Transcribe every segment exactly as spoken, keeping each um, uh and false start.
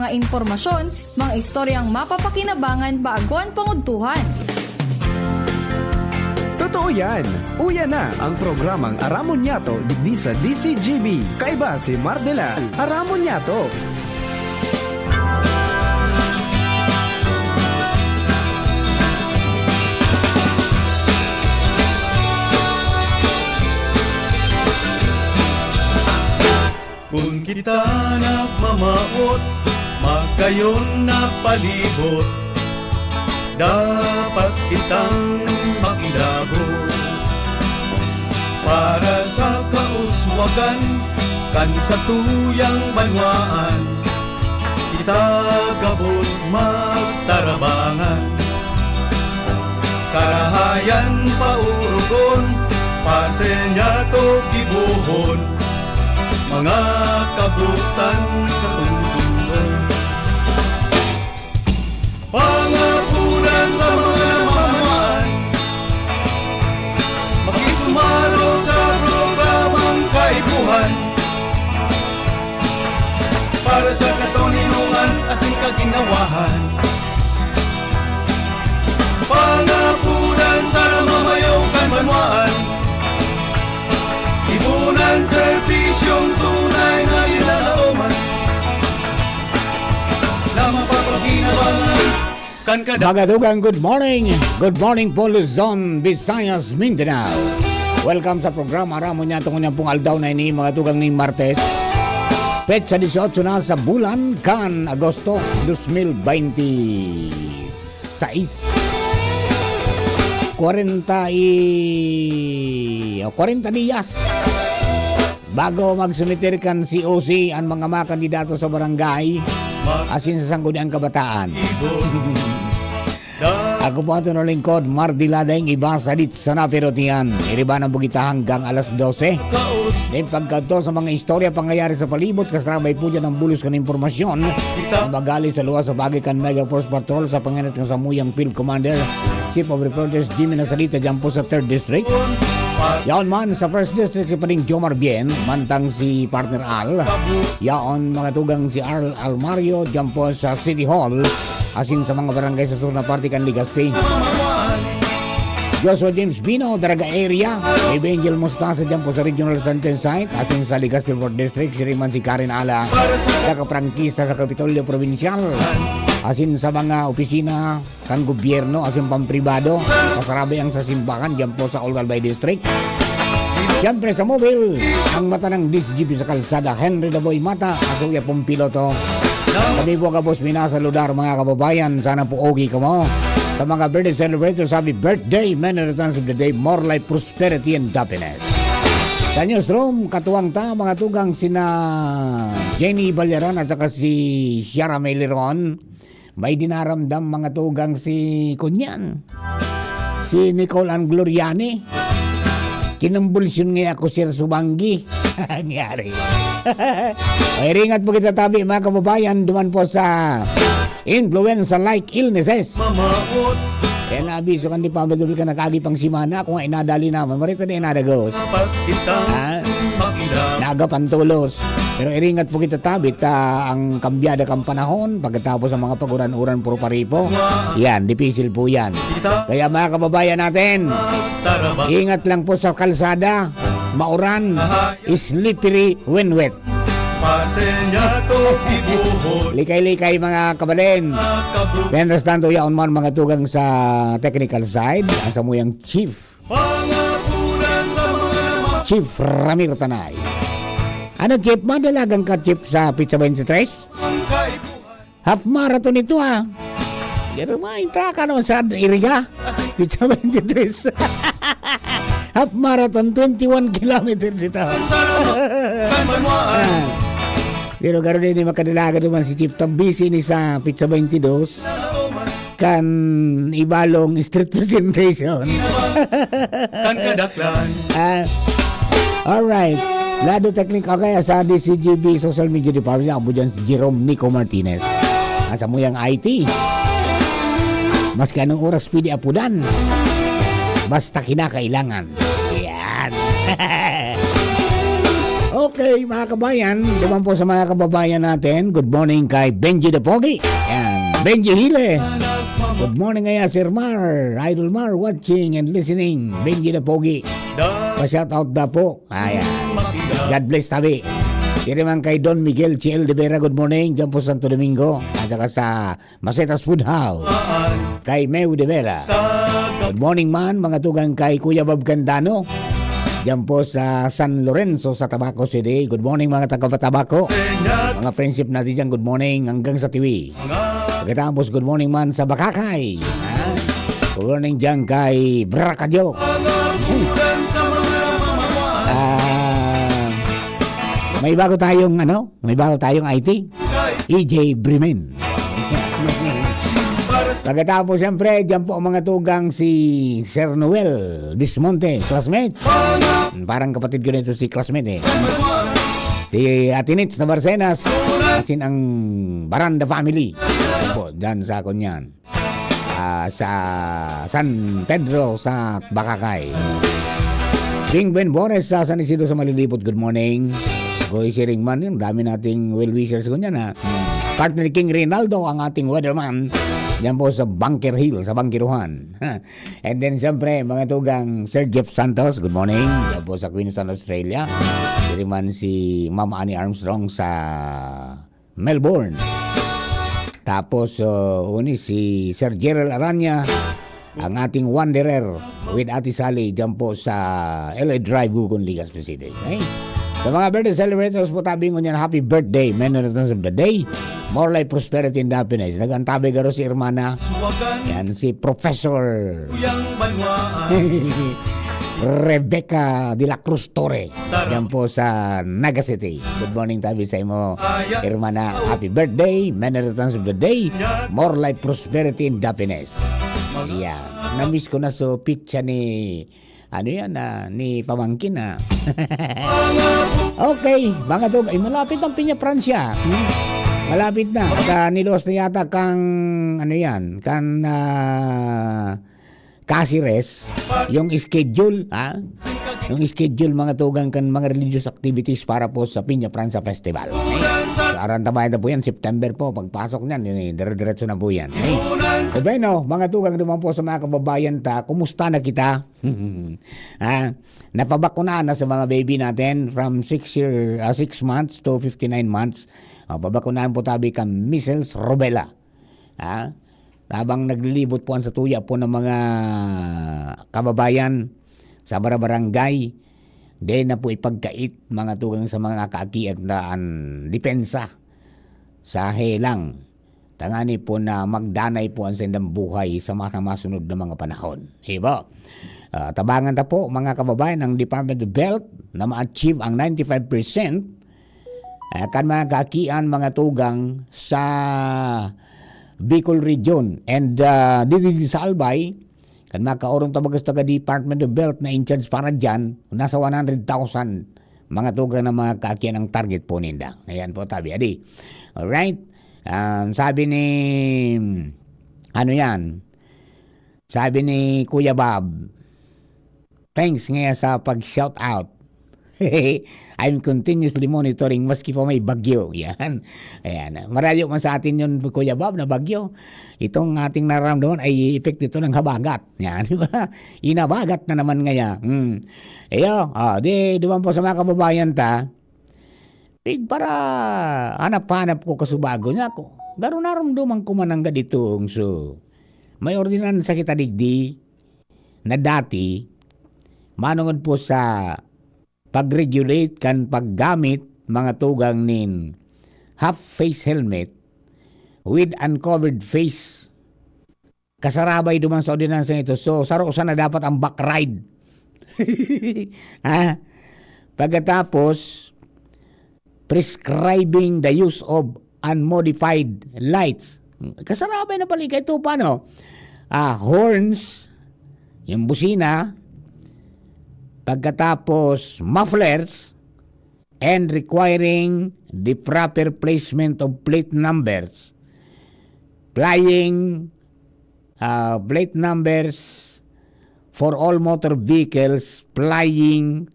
Mga impormasyon, mga istoryang mapapakinabangan bago an pangudtuhan. Totoo yan! Uya na ang programang Aramon Nyato digdi sa D C G B. Kaiba si Mardela. Aramon Nyato! Kun kita nagmamawot, magayon na palibot, dapat kitang makilabot para sa kauswagan kan satuyang banwaan. Kita gabos magtarabangan, karahayan paurugon, pati niya to gibohon, mga kabutan sa tungsungon. Pangapunan sa mga namamaan, makisumarong sa programang Kaipuhan para sa katoninongan asin kaginhawahan. Pangapunan sa namamayo kan banwaan, ipunan serbisyong tunay na nilalaoman na mapapakinabangan kan kada- Mga tugang, good morning. Good morning po, Luzon, Visayas, Mindanao. Welcome sa programa Aramon Nyato ngunyan pong aldaw na ini, mga tugang, ning Martes. Petsa dieciocho na sa bulan kan Agosto, dos mil bente sais. Kwarenta y, o, kwarenta diyas bago magsumiter kan C O C an mga mga kandidato sa barangay asin sa Sangguniang Kabataan. Ako po aton lingkod, Mardi Ladeng, iba sa dit sana pero tiyan. Iriba ng bugita hanggang alas dose. Din pagkadto sa mga istorya pangyayari sa palibot, kasabay po dyan ang bulos kan impormasyon na magali sa luwas sa bagay kan Mega Force Patrol sa pangenot ng samuyang Field Commander, Chief of Reporters, Jimmy Nasalita, dyan po sa Third District. Yaon man sa First District, si Pading Jomar Bien, mantang si Partner Al. Yaon mga tugang si Arl Almario, dyan po sa City Hall. Asin sa mga barangay sa sur na parte kan Legazpi. Joshua James Bino, Daraga area. Evangel Mostasa, dyan po sa Regional Center Site. Asin sa Legazpi Fourth District, siring man si Karen Ala, taga-prangkisa sa Kapitolyo Probinsyal. Asin sa mga opisina kan gobyerno, asin pampribado, kasarabi ang sa simbahan, dyan po sa Old Albay District. Siyempre sa mobile, ang mata ng D C G B sa kalsada, Henry Daboy Mata, ako ya pong piloto. Kami po gabos minasaludar, mga kababayan, sana po okay kamo. Sa mga birthday celebrators, happy birthday, many returns of the day, more life, prosperity, and happiness. Sa newsroom, katuwang ta, mga tugang sina Jenny Balyaran at saka si Shara Meliron. May dinaramdam, mga tugang, si kunyan, si Nicole Ann Gloriani. Kinumbulsyon ngaya ako, Sir Subanggi. Nangyari. Ay, ringat po kita tabi, mga kababayan, duman po sa influenza-like illnesses. Kaya naabiso kan di pa madubli ka nakagi pang simana, kung nga inadali naman, marita na inadagos. Ha? Naga pantulos. Pero iringat po kita tabi ta ang kambyada kan panahon, pagkatapos ang mga paguran-uran, puro paripo. Yan, dipisil po yan. Kaya mga kababayan natin, ingat lang po sa kalsada, mauran, slippery when wet. Likay-likay, mga kabalen. Mientras tanto, yaon man mga tugang sa technical side, ang samuyang chief. Chief Ramir Tanay. Ano, Chief? Madalagan ka, Chief, sa petsa twenty-three? Half marathon ito, ah. Pero may ka, no, sa Iriga. Petsa twenty-three. Half marathon, twenty-one kilometers ito. Ah. Pero garo din, makadalagan naman si Chief Tambisi ni sa petsa twenty-two. Kan ibalong street presentation. Kan kadaklan. Ah, alright. Lado teknik, okay, sa D C G B Social Media Department, ako dyan si Jerome Nico Martinez. Asa mo yung I T? Maski anong oras, pwede apudan. Basta kinakailangan. Yan. Okay, mga kabayan, duman po sa mga kababayan natin. Good morning kay Benji the Pogi. Yan, Benji Hile. Good morning kaya Sir Mar, Idol Mar, watching and listening. Benji the Pogi. Pa-shout out na po. Ayan. God bless tabi. Diri man kay Don Miguel Chiel de Vera, good morning. Diyan po Santo Domingo. At saka sa Masetas Food House. Kay Meu de Vera. Good morning man, mga tugang kay Kuya Bob Candano. Diyan po sa San Lorenzo, sa Tabaco City. Good morning, mga taga Tabaco. Mga friendship natin dyan, good morning hanggang sa Tiwi. Pagkatapos, good morning man sa Bakakay. Ha? Good morning dyan kay Brakajo. Ah, may bago tayong ano, may bago tayong I T. E J Bremen. Pagkatapos, siyempre, dyan po ang mga tugang si Sir Noel Bismonte, classmate. Parang kapatid ko nito si classmate eh. Si Ate Nitz na Barcenas, asin ang Baranda family. Po, dyan sa Kunyan. Ah, sa San Pedro, sa Bacacay. King Ben Bores sa San Isidro sa Malilipot, good morning. Goy Siring man, yun, dami nating well-wishers ko niyan, ha. Partner King Rinaldo, ang ating weatherman. Yan po sa Bunker Hill, sa Bangkiruhan. And then, siyempre, mga tugang Sir Jeff Santos, good morning. Yan po sa Queensland, Australia. Siring man si Ma'am Annie Armstrong sa Melbourne. Tapos, uh, uni si Sir Gerald Aranya, ang ating wanderer with Ate Sally dyan po sa L A Drive, Gugon, Legazpi City. Okay? Sa mga birthday celebrators po, tabi ngunyan, happy birthday, many returns of the day. More life, prosperity, and happiness. Nag-antabi garo si Hermana. Yan, si Professor Rebecca de la Cruz Torre. Yan po sa Naga City. Good morning, tabi sa imo, Hermana. Happy birthday, many returns of the day, more life, prosperity, and happiness. Yeah. Na-miss ko na so pizza ni, ano yan, ah, ni Pamangkin, ah. Okay, mga dog, ay malapit ang Piña Francia. Hmm? Malapit na. Sa nilos na yata kang, ano yan, kan, ah, Caceres, yung schedule, ha? Yung schedule, mga tugang kan mga religious activities para po sa Piña Francia Festival. Okay? So, arantabayan na po yan, September po, pagpasok niyan, yun, eh, dire-diretso na po yan. Okay? So, bueno, mga tugang naman po sa mga kababayan ta, kumusta na kita? Ah, napabakunahan na sa mga baby natin from six year, ah, six months to fifty-nine months. Ah, pabakunahan po tabi kan measles, rubella. Ah, habang naglilibot po ang satuya po ng mga kababayan sa barabarangay, dai na po ipagkait, mga tugang, sa mga kaakian na an depensa sa helang, tangani po na magdanay po ang saindang buhay sa mga masunod na mga panahon. Iba, ah, tabangan ta po, mga kababayan, ang Department of Health na ma-achieve ang ninety-five percent, ah, kan mga kaakian, mga tugang, sa Bicol Region. And, ah, dito sa Albay, kan makaorong ta bagas taga Department of Health na in charge para dyan, nasa one hundred thousand mga tugang na mga kaakian ang target po ninda. Ayan po, tabi. Adi. Alright. Um, sabi ni, ano yan? Sabi ni Kuya Bob, "Thanks nga sa pag-shout out." "I'm continuously monitoring maski pa may bagyo." Yan. Ayan. Marayo man sa atin yun, Kuya Bob, na bagyo. Itong ating nararamdaman ay epekto ito ng habagat. Yan, di ba? Inabagat na naman ngaya. Hmm. Iyo, ah, di, duman po sa mga kababayan ta, pig para hanap-hanap ko kasubago niya ako. Pero narumduman ko man ang gaditong so, may ordinansa kita digdi na dati, manungod po sa pag-regulate kan paggamit, mga tugang, nin half face helmet with uncovered face. Kasarabay duman sa ordinansang ito. So, saro sana dapat ang back ride. Ha? Pagkatapos, prescribing the use of unmodified lights. Kasarabay na pala ito, paano? Ah, horns, yung busina, pagkatapos mufflers, and requiring the proper placement of plate numbers, plying, ah, plate numbers for all motor vehicles plying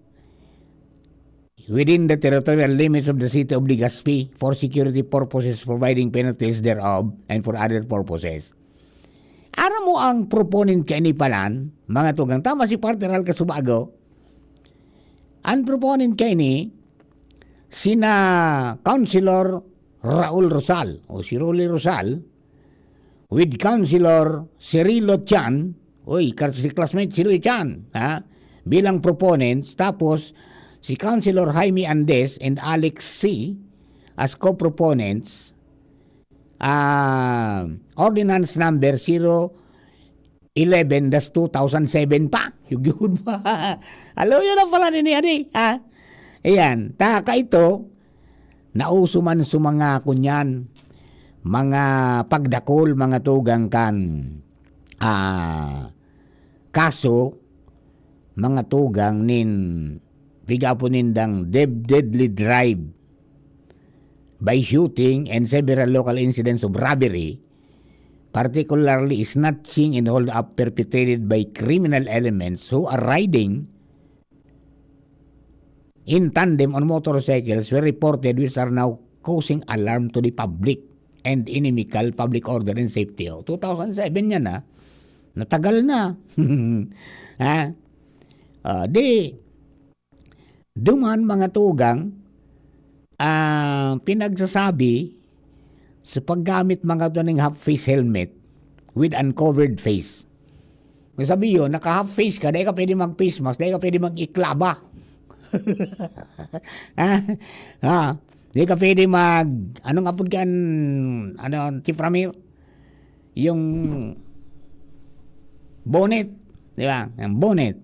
within the territorial limits of the city of Legazpi for security purposes, providing penalties thereof, and for other purposes. Aram mo ang proponent kaini palan, mga tugang, tama si Partner Al Casubago. Ang proponent kaini, sina Councilor Raul Rosal, o si Rolly Rosal, with Councilor Cirilo Chan, oy, kar-, si classmate Cirilo Chan, ha? Bilang proponents, tapos si Councilor Jaime Andes and Alex C as co-proponents, ah, Ordinance Number zero eleven dash two thousand seven pa. Yugyud pa. Alam yun na pala nini, adi, ha? Ayan, ta kaito, nauso man sa mga kunyan, mga pagdakol, mga tugang kan, ah, kaso, mga tugang nin, piga po nindang dev-, deadly drive by shooting and several local incidents of robbery, particularly snatching and hold-up perpetrated by criminal elements who are riding in tandem on motorcycles were reported, which are now causing alarm to the public and inimical public order and safety. O, two thousand seven yan, ah. Natagal na. Ha? Ah, di, duman, mga tugang, ah, pinagsasabi sa paggamit, mga tugang, half face helmet with uncovered face. Kung sabi yun, naka-half face ka, dai ka pwede mag-face mask, dai ka pwede mag-iklaba. Ha? Ha? Di ka pwede mag, anong apod kan, ano, Chief Ramil? Yung bonnet, di ba? Yung bonnet.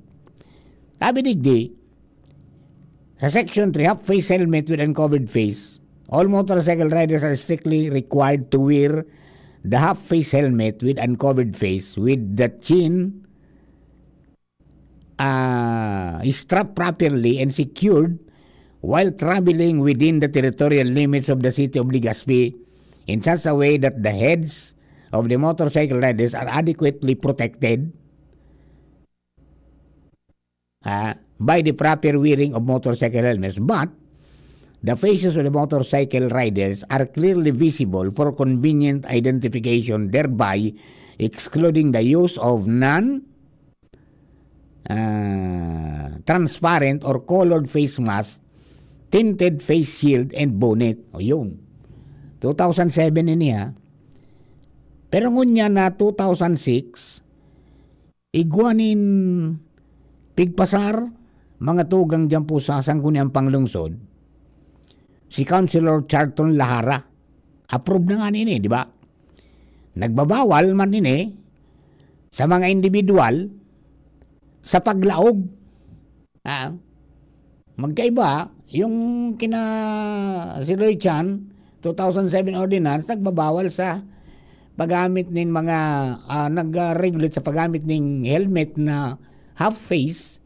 Sabi digdi, sa Section three, half face helmet with uncovered face. All motorcycle riders are strictly required to wear the half face helmet with uncovered face with the chin, ah, strapped properly and secured while traveling within the territorial limits of the city of Legazpi in such a way that the heads of the motorcycle riders are adequately protected, ah, by the proper wearing of motorcycle helmets, but the faces of the motorcycle riders are clearly visible for convenient identification, thereby excluding the use of non, ah, transparent or colored face mask, tinted face shield, and bonnet. O yun. Two thousand seven ini, ha. Pero ngunyan na two thousand six, igwa nin pigpasar, mga tugang diyan po sa Sangguniang Panglungsod, si Councilor Charlton Lahara. Approve na nga nini, di ba? Nagbabawal man nini sa mga individual sa paglaog. Ah, magkaiba, yung kina Siloy Chan, two thousand seven ordinance, nagbabawal sa paggamit nin mga, ah, nag-regulate sa paggamit ning helmet na half face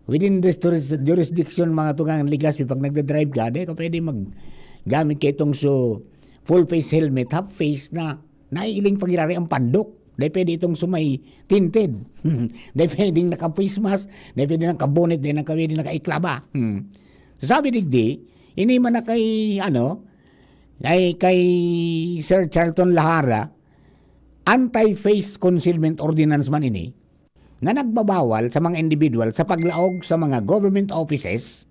within this juris-, jurisdiction, mga tugang Legazpi, pag nagda-drive ka, di ka pwede maggamit kay itong so full face helmet, half face na naiiling pagirari ang pandok. Di pwede itong sumay tinted. Di pwedeng naka-face mask, di pwede naka-bonnet, di naka-, pwede naka-iklaba. Hmm. So, sabi digdi, ini man na kay, ano, kay, kay Sir Charlton Lahara, anti-face concealment ordinance man ini, na nagbabawal sa mga individual sa paglaog sa mga government offices,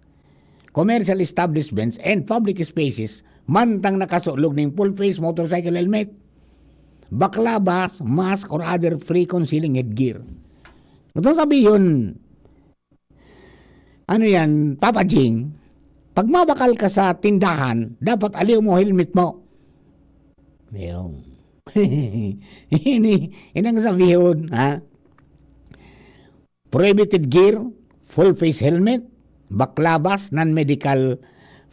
commercial establishments, and public spaces, mantang nakasulog ning full-face motorcycle helmet, baklabas, mask, or other free concealing headgear. Itong sabi yun, ano yan, Papa Jing, pag mabakal ka sa tindahan, dapat aliw mo helmet mo. Yung. Ini, inang sabihon, ha? Prohibited gear, full face helmet, baklabas, non-medical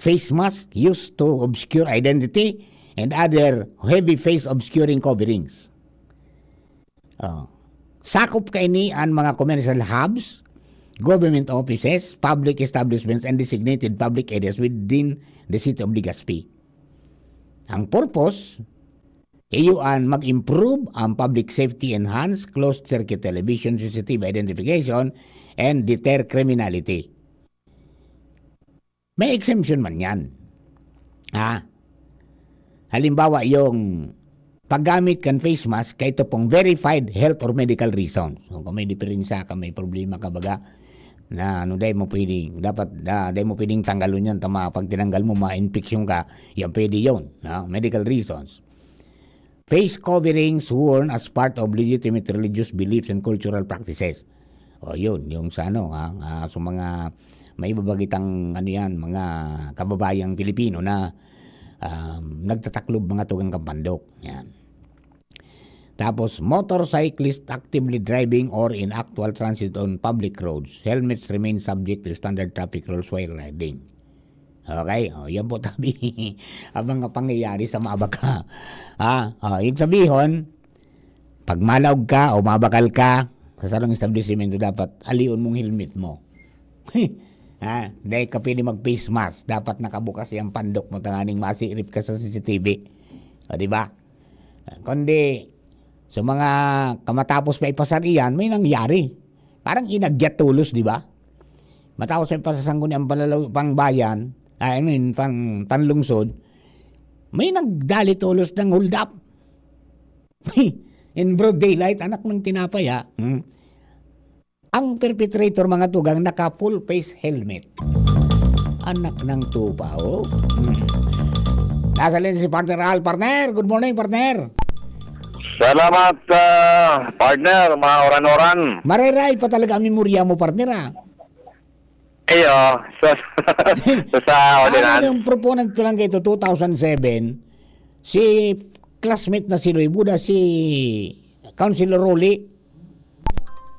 face mask used to obscure identity, and other heavy face obscuring coverings. Oh. Sakop kaini an mga commercial hubs, government offices, public establishments, and designated public areas within the city of Legazpi. Ang purpose, iyo an mag-improve ang public safety, enhance closed circuit television, C C T V identification, and deter criminality. May exemption man yan. Ha? Halimbawa, yung paggamit kan face mask, kay ito pong verified health or medical reasons. So, kung may diferensya ka, may problema ka baga, na ano, dai mo pwedeng, dapat, da, dai mo pwedeng tanggalon yan, tama, pag tinanggal mo, ma-infection ka, yan pwede yun, no? Medical reasons. Face coverings worn as part of legitimate religious beliefs and cultural practices. O yun, yung sa ano, ha, ah, sa mga may iba ba kitang, ano yan, mga kababayang Pilipino na, um, nagtataklob mga tugang kampandok. Yan. Tapos, motorcyclist actively driving or in actual transit on public roads. Helmets remain subject to standard traffic rules while riding. Okay? O, yan po, tabi. Ang mga pangyayari sa mabaka. Ha? O, yung sabihon, pag malaog ka o mabakal ka, sa sarong establishmento, dapat alion mong helmet mo. Ha? Dahil ka pwede mag-face mask. Dapat nakabukas yung pandok mo, tanganing masirip ka sa C C T V. O, di ba? Kundi, sa mga kamatapos pa ipasar iyan, may nangyari. Parang inagyat tolos, di ba? Matapos pa ipasasangko ni ang palalaw-, pangbayan, I mean, pang, panlungsod, may nagdali tolos ng hold up. In broad daylight, anak ng tinapay, ha? Hmm. Ang perpetrator, mga tugang, naka full face helmet. Anak ng tupa, oh. Hmm. Nasa linya si partner Al. Partner, good morning, partner. Salamat, ah, partner, mga oran-oran. Mareray pa talaga ang memorya mo, partner, ah. Iyo, sa, sa, sa Ano ordinance. Yung proponent ko lang kay ito, two thousand seven, si classmate na si Loy Buda, si Councilor Rolly.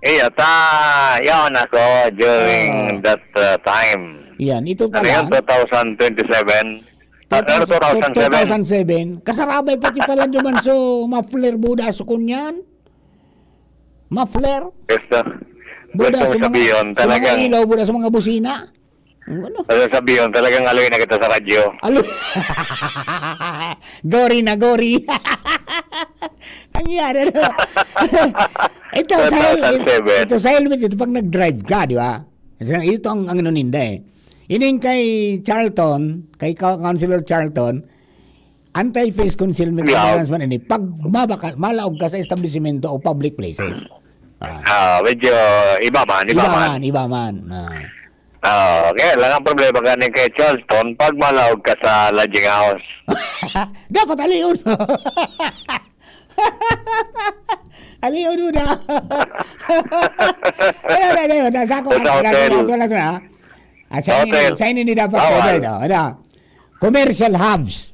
Iyo, ta, yaon ako during Ah. that, uh, time. Yan, ito Ano pala. Yan, two thousand twenty-seven? Ah, ano, two thousand seven? Two thousand seven. Kasarabay pati pala duman so muffler, Buda, so kunyan. Muffler. Yes, sir. Buda Gusto sa ko mga, sabihin, sa mga talagang ilaw, Buda sa mga busina. Ano? Gusto ko sabihin, talagang aloy na kita sa radyo. Alo-, gory na gory. Nangyari, ano? Ito, sa hel-, two thousand seven. Ito sa helmet, ito pag nag-drive ka, di ba? Kasi ito ang, ang ano ninda eh. Ining kay Charlton, kay Ka-, Councilor Charlton, anti-face concealment Wow. ordinance man ini. Pag mabaka-, malaog ka sa establisimento o public places. Ah. Ah, medyo iba man, iba Iba man. man, iba man. Ah. Ah, kaya lang ang problema ganing kay Charlton, pag malaog ka sa lodging house. Dapat alion. Alion mo na. Wala na, wala na. Sa ako, Sa wala na, hotel. wala na, wala na. Ah, sa Sa inyo, hotel. sa inyo ni dapat, Bawal. Wala na, wala. Commercial hubs.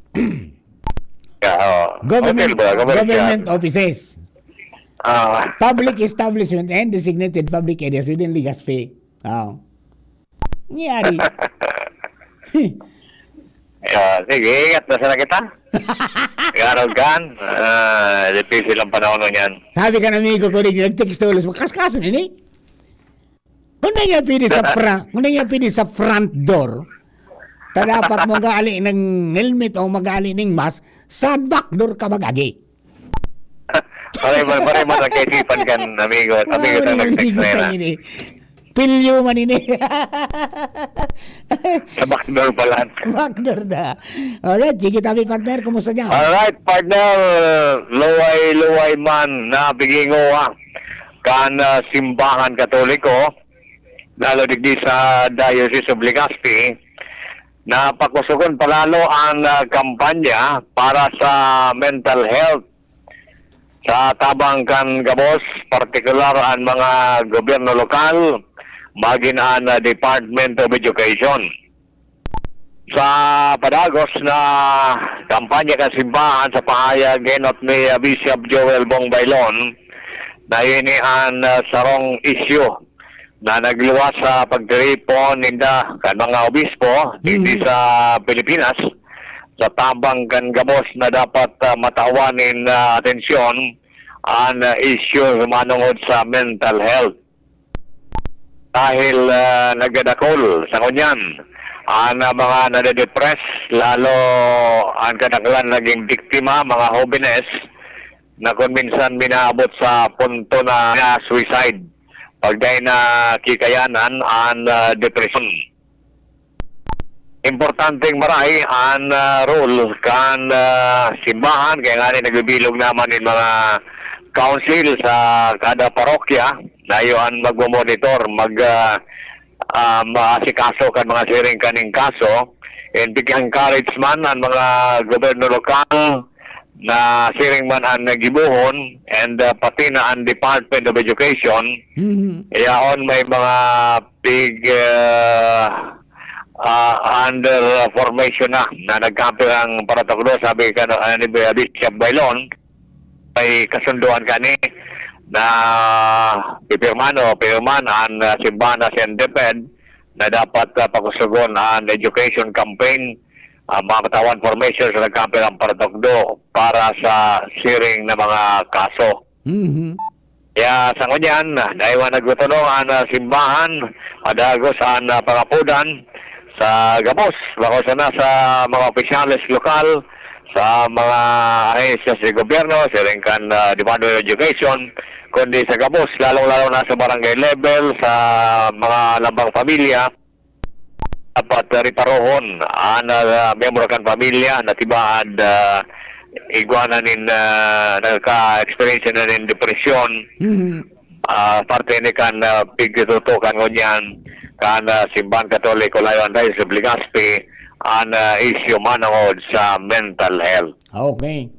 Yeah, oo. Government, Hotel ba? Commercial. Government offices. Ah. Public establishment and designated public areas within Legazpi. Ah. Nangyari. Ah, sige, ingat na sana kita. Garog kan. Ah, difícil ang panahon na yan. Sabi ka ng amigo ko, di, nag-text tulos, magkaskaso na, eh. Kung na nga pwede sa fra-, kung na nga pwede sa front door, ta dapat mo mag-aali ng helmet o mag-aali ng mask, sa back door ka mag-agi. Pare, pare, pare, man ang kaisipan kan amigo, amigo na Ay, nag-text amigo na yun, tayo ah. Ini. Pilyo man ini. Sa backdoor pala. Backdoor na. Alright, sige, tabi partner, kumusta niya? Alright, partner, luway-luway man na bigingo, ah, kan, ah, simbahan Katoliko, lalo digdi sa Diocese of Legazpi, na pakusugon palalo ang, ah, kampanya para sa mental health sa tabang kan gabos, partikular an mga gobyerno lokal, magin an, ah, Department of Education. Sa padagos na kampanya kan simbahan, sa pahayag, enot ni, ah, Bishop Joel Bong Bailon, na ini an, ah, sarong isyu na nagluwas sa pagtiripon ninda kan mga obispo digdi Mhm. sa Pilipinas, sa tabang kan gabos na dapat, ah, matawan nin, ah, atensyon an, ah, isyu manongod sa mental health. Dahil, ah, nagdadakol sa ngunyan an, ah, mga nade-depress, lalo an kadaklan naging biktima, mga hobenes, na kun minsan minaabot sa punto na, na suicide. Pag dahil na kikayanan an, ah, depresyon. importanteng maray an, ah, role kan, ah, simbahan, kaya nga ni nagbibilog naman nin mga council sa kada parokya, na iyo an magmo-monitor, mag, ah, ah, maasikaso kan mga siring kaning kaso, and pig-encourage man an mga gobyerno lokal na siring man an gibohon, and, ah, pati na an Department of Education, Mhm. yaon may mga pig, ah, ah, under formation na, na nagkape ang paratukdo, sabi ka, ah, ni Bishop Bailon, may kasunduan kani na pipirmano, pirman an, ah, simbahan na si N D P E D na dapat, ah, pakusugon an education campaign, ah, mga katawan formation sa nagkape ang paratukdo para sa siring na mga kaso. Mhm. Kaya sa ngunyan, dai man nagtutulong an, ah, simbahan, padagos an, ah, pangapodan sa gabos, bako sana sa mga opisyales lokal, sa mga ahensya sa gobyerno, siring kan, ah, Department of Education, kundi sa gabos, lalong-lalo na sa barangay level, sa mga lambang pamilya. Dapat, ah, riparohon an, ah, miyembro kan pamilya na tibaad, ah, igwa na nin, ah, nagka-experience na nin depresyon. Mhm. Ah, parte ni kan, ah, pigtutukan ngunyan kan, ah, Simbahan Katoliko Layo-an Diocese of Legazpi an, ah, isyu manongod sa mental health. Okay.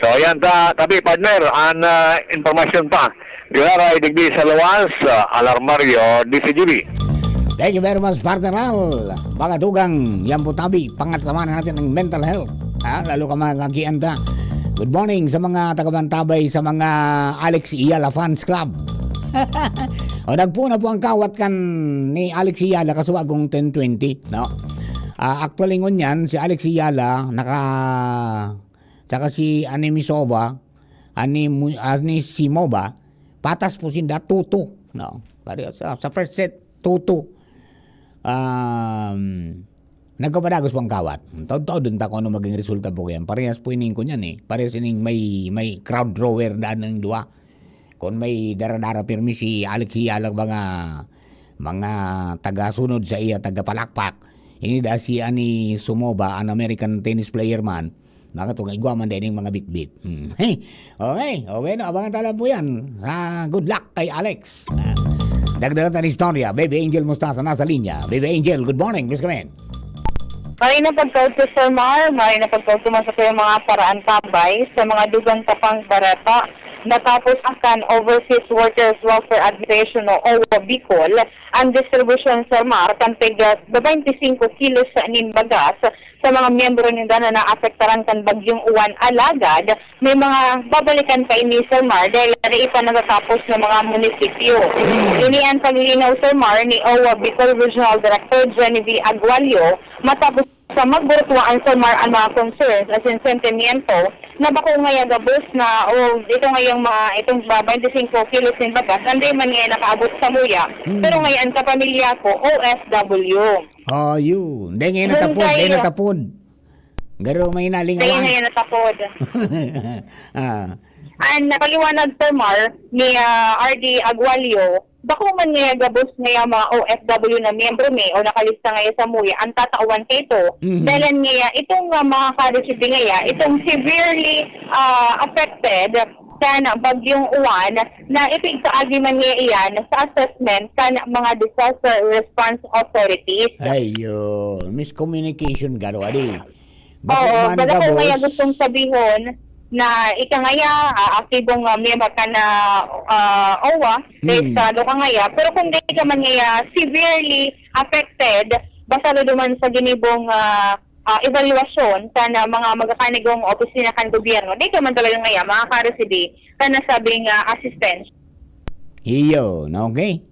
So, yan ta, tabi, partner, an, ah, impormasyon pa. Giraray digdi sa luwas, ah, Alarmario, D C G B. Thank you very much, partner Al. Mga dugang, yan po tabi, pangatawanan natin ang mental health. Ha? Lalo ka mga kagian ta. Good morning sa mga tagabantabay sa mga Alex Iyala Fans Club. O, nagpuna po ang kawat kan ni Alex Iyala kasuwagong ten twenty, no? Ah, actually, ngunyan, si Alex Iyala, naka, tsaka si Anemi Soba, Anemi-, Anisimova, patas po sinda, two two, no? Pare, sa, sa first set, two two. Um, nagkapadagos po ang kawat. Taod-taod din ta kung ano maging resulta po yan. Parehas po ining ko niyan eh. Parehas ining may, may crowd drawer daan ng dua. Kung may dara-dara pirmi si Alex Hiyalag, mga, mga tagasunod sa iya, tagapalakpak. Ini da si Ani Sumoba, an American tennis player man. Mga tunga, igwa man din yung mga bitbit. Hmm. Hey, okay, okay, no? Abangan ta lang po yan. Ah, good luck kay Alex. Ah, dagdagan ta ng istorya. Baby Angel Mustasa, nasa linya. Baby Angel, good morning. Please come in. Maray na pagkaudto, Sir Mar. Maray na pagkaudto man sa tuyang mga paraan tambay sa mga dugang tapang bareta. Natapos kan Overseas Workers Welfare Administration o OWWA Bicol ang distribusyon, Sir Mar, kan tig, ah, twenty singko kilos nin bagas sa mga miyembro ninda na naapektaran kan Bagyong Uwan. Alagad, may mga babalikan pa ini, Sir Mar, dahil dai pa natatapos na mga munisipyo. Ini ang paglilinaw, Sir Mar, ni OWWA Bicol Regional Director Genevieve Agualio, matapos sa magburutwaan, Sir Mar, ang mga concerns asin sentimiento na bako ngaya gabos na, o ito ngayang mga, itong ba, twenty singko kilos nin bagas, an dai man ngaya nakaabot samuya. Hmm. Pero ngaya an kapamilya ko, O F W. Oh, yun. Dai ngaya natapod, dai natapod. Garo may nalingawan. Dai ngaya natapod. Ah. An napaliwanag, Sir Mar, ni, ah, R D Agualio, bako man ngaya gabos ngaya mga O F W na miyembro mi o nakalista ngaya samuya an tatawan kaito. Mhm. Dalan ngaya itong, ah, mga ka-resibi ngaya, itong severely, ah, affected kan Bagyong Uwan na ipigkaagi man ngaya iyan sa assessment kan mga disaster response authorities. Ayun, miscommunication garo, adi. Bako man gabos. Oo, baga ko ngaya gustong sabihon na ika ngaya, ah, aktibong, ah, miyembro ka na, ah, OWWA, rehistrado ka ngaya, pero kung dai ka man ngaya severely affected, basado duman sa ginibong, ah, ah, evaluasyon kan, ah, mga magakanigong opisina kan gobyerno, dai ka man talaga ngaya makaka-receive kan nasabing, ah, assistance. Iyon, okay.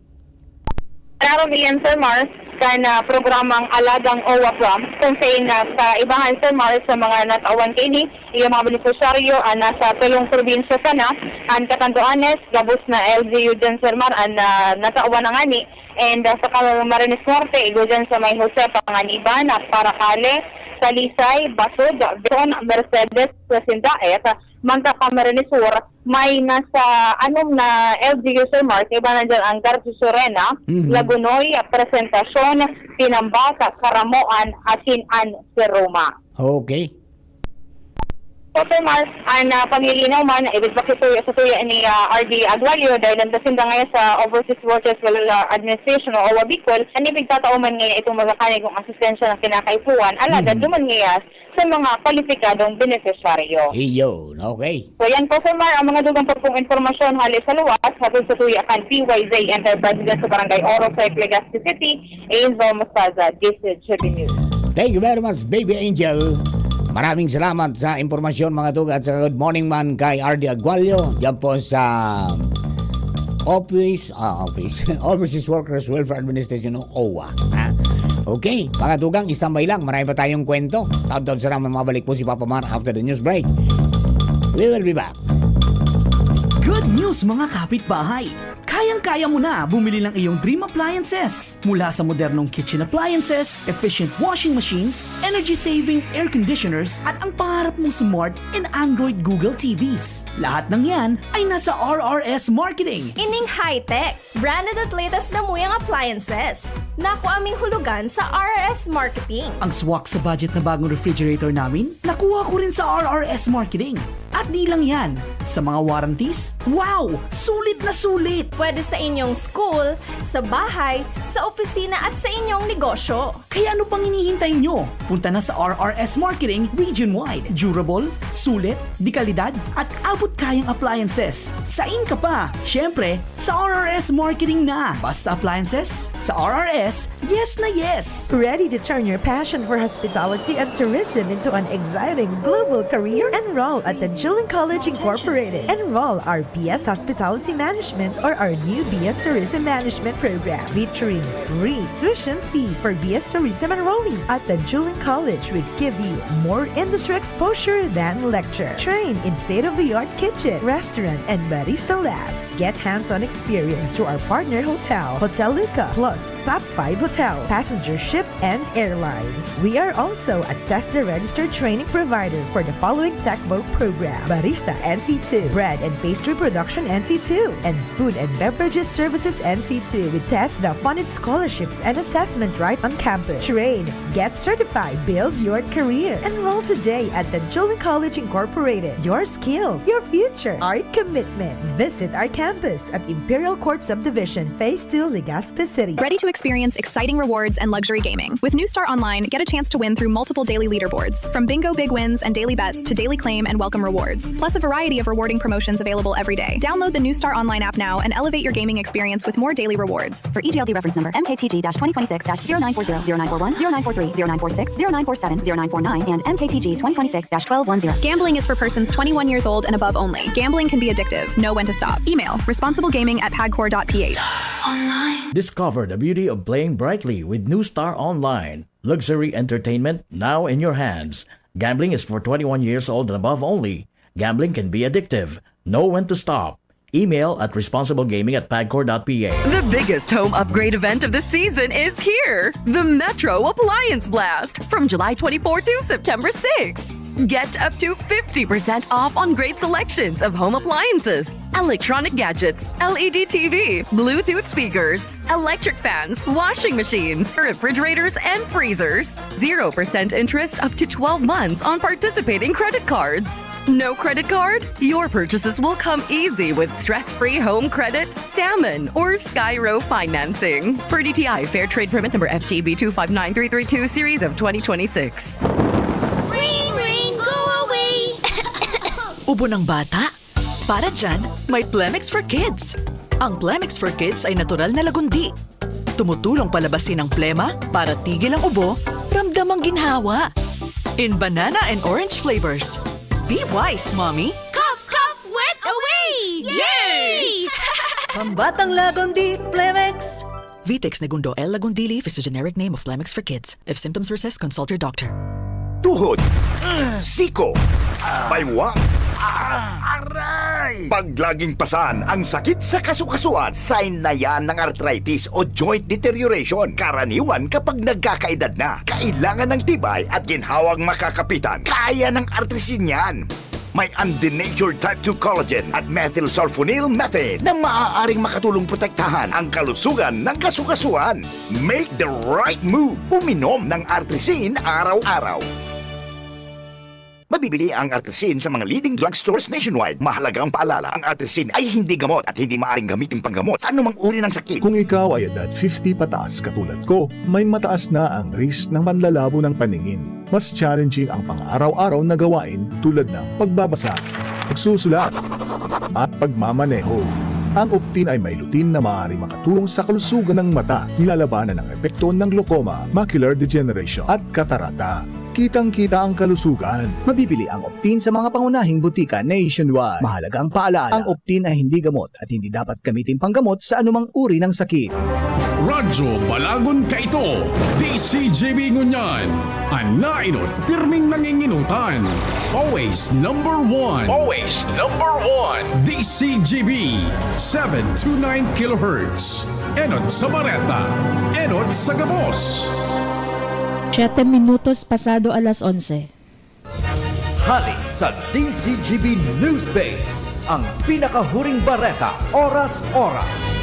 Klaro iyan, Sir Mars, kan, ah, programang Alagang OWWA Proms, kung sain na sa ibahan, Sir Mars, sa mga natawan kaini, iya mga benepisyaryo, ah, nasa tolong probinsya sana, an Catanduanes, gabos na L G U diyan, Sir Mar, an, ah, natawan na ngani, and, ah, sa Camarines Norte, igwa diyan sa may Josefa, Panganiban, at Paracale, Talisay, Basud, Viron, Mercedes, Sindaet, Manta Camarines Sur, may nasa anom na L G U, Sir Mark, iba na dyan ang Garcia Serena, Mhm. Lagunoy, Presentacion, Pinambata, Caramoan, asin an Sir Roma. Okay. So, Sir Mark, ang, ah, panlilinaw man, ibig bakit tuya, sa tuya ni, ah, R D Aguayo, dahil ang dasinda ngayon sa Overseas Workers Welfare Administration o OWA Bicol, ang ipigtatao man ngayon itong magkakanig kong asistensya ng kinakaipuhan, alagad Mhm. duman ngayon sa mga kwalipikadong benepisyaryo. Iyon, okay. So, yan po, Sir Mar, ang mga dugang pagpong impormasyon hali sa luwas, hatod sa tuya kan P Y Z Enterprises sa Barangay Oro, sa Legazpi City, Angel Mostaza, D Z G B News. Thank you very much, Baby Angel. Maraming salamat sa impormasyon, mga tugang, at sa good morning man kay R D Aguayo, dyan po sa office, ah, office, Overseas Workers Welfare Administration, OWA. Ha? Okay, mga tugang, standby lang. Marami pa tayong kwento. Taon-taon sa naman, mabalik po si Papa Mar after the news break. We will be back. Good news, mga kapitbahay! Kayang-kaya mo na bumili ng iyong dream appliances. Mula sa modernong kitchen appliances, efficient washing machines, energy-saving air conditioners, at ang pangarap mong smart and Android Google T Vs. Lahat ng yan ay nasa R R S Marketing. Ining high-tech, branded at latest na muyang appliances. Naku aming hulugan sa R R S Marketing. Ang swak sa budget na bagong refrigerator namin, nakuha ko rin sa R R S Marketing. At di lang yan, sa mga warranties, wow! Sulit na sulit! Pwede sa inyong school, sa bahay, sa opisina at sa inyong negosyo. Kaya ano pang hinihintay nyo? Punta na sa R R S Marketing region-wide. Durable, sulit, dekalidad, at abot-kayang appliances. Sain ka pa? Siyempre, sa R R S Marketing na. Basta appliances, sa R R S, yes na yes! Ready to turn your passion for hospitality and tourism into an exciting global career? Enroll at Tanjuling College Incorporated. Enroll our B S Hospitality Management or our new B S Tourism Management program, featuring free tuition fee for B S Tourism enrollees. At Tanjuling College, we give you more industry exposure than lecture. Train in state-of-the-art kitchen, restaurant, and barista labs. Get hands-on experience through our partner hotel, Hotel Luca, plus top five hotels, passenger ship, and airlines. We are also a TESDA registered training provider for the following TechVoc program: Barista N C two, Bread and Pastry Production N C two, and Food and Beverages Services N C two. We test the funded scholarships and assessment right on campus. Train, get certified, build your career. Enroll today at Tanjuling College Incorporated. Your skills, your future, our commitment. Visit our campus at Imperial Court Subdivision, Phase two, Legazpi City. Ready to experience exciting rewards and luxury gaming? With New Star Online, get a chance to win through multiple daily leaderboards, from bingo big wins and daily bets to daily claim and welcome rewards, plus a variety of rewarding promotions available every day. Download the New Star Online app now and elevate your gaming experience with more daily rewards. For E G L T reference number M K T G dash twenty twenty-six dash zero nine four zero, zero nine four one, zero nine four three, zero nine four six, zero nine four seven, zero nine four nine, and M K T G twenty twenty-six dash twelve one zero. Gambling is for persons twenty-one years old and above only. Gambling can be addictive. Know when to stop. Email responsiblegaming at pagcor.ph. Discover the beauty of playing brightly with New Star Online. Luxury entertainment now in your hands. Gambling is for twenty-one years old and above only. Gambling can be addictive. Know when to stop. Email at responsiblegaming at pagcor.ph. The biggest home upgrade event of the season is here. The Metro Appliance Blast from July twenty-fourth to September sixth. Get up to fifty percent off on great selections of home appliances, electronic gadgets, L E D T V, Bluetooth speakers, electric fans, washing machines, refrigerators, and freezers. Zero percent interest up to twelve months on participating credit cards. No credit card? Your purchases will come easy with stress-free home credit, Salmon, or Skyro financing. Per D T I Fair Trade Permit number F T B two five nine three three two, series of twenty twenty-six. Ring, ring, go away! Ubo ng bata? Para dyan, may Plemex for Kids. Ang Plemex for Kids ay natural na lagundi. Tumutulong palabasin ang plema para tigil ang ubo, ramdam ang ginhawa. In banana and orange flavors. Be wise, mommy! Cough, cough, wet away! Yay! Pambatang lagundi, Plemex! Vitex Negundo L. Lagundili is the generic name of Plemex for kids. If symptoms persist, consult your doctor. Tuhod, siko, baywa, Pag laging pasan ang sakit sa kasukasuan, sign na yan ng arthritis o joint deterioration. Karaniwan kapag nagkakaedad na, kailangan ng tibay at ginhawang makakapitan. Kaya ng Artrisin yan. May undenatured type two collagen at methylsulfonyl methane na maaaring makatulong protektahan ang kalusugan ng kasukasuan. Make the right move. Uminom ng Artrisin araw-araw. Mabibili ang Artrisin sa mga leading drugstores nationwide. Mahalagang paalala, ang Artrisin ay hindi gamot at hindi maaaring gamitin panggamot sa anumang uri ng sakit. Kung ikaw ay edad fifty pataas katulad ko, may mataas na ang risk ng panlalabo ng paningin. Mas challenging ang pang-araw-araw na gawain tulad ng pagbabasa, pagsusulat, at pagmamaneho. Ang Optin ay may lutein na maaaring makatulong sa kalusugan ng mata, nilalabanan ang epekto ng glaucoma, macular degeneration, at katarata. Kitang-kita ang kalusugan. Mabibili ang Optin sa mga pangunahing butika nationwide. Mahalagang paalala, ang Optin ay hindi gamot at hindi dapat gamitin panggamot sa anumang uri ng sakit. Radyo Balagon Kaito, D C G B Ngunyan. An naenot, pirming nanginginutan. Always number one. Always number one. D C G B, seven two nine kilohertz. Enot sa bareta. Enot sa gabos. Siyete minutos pasado alas onse. Hali sa D C G B News Base, ang pinakahuring bareta, oras-oras.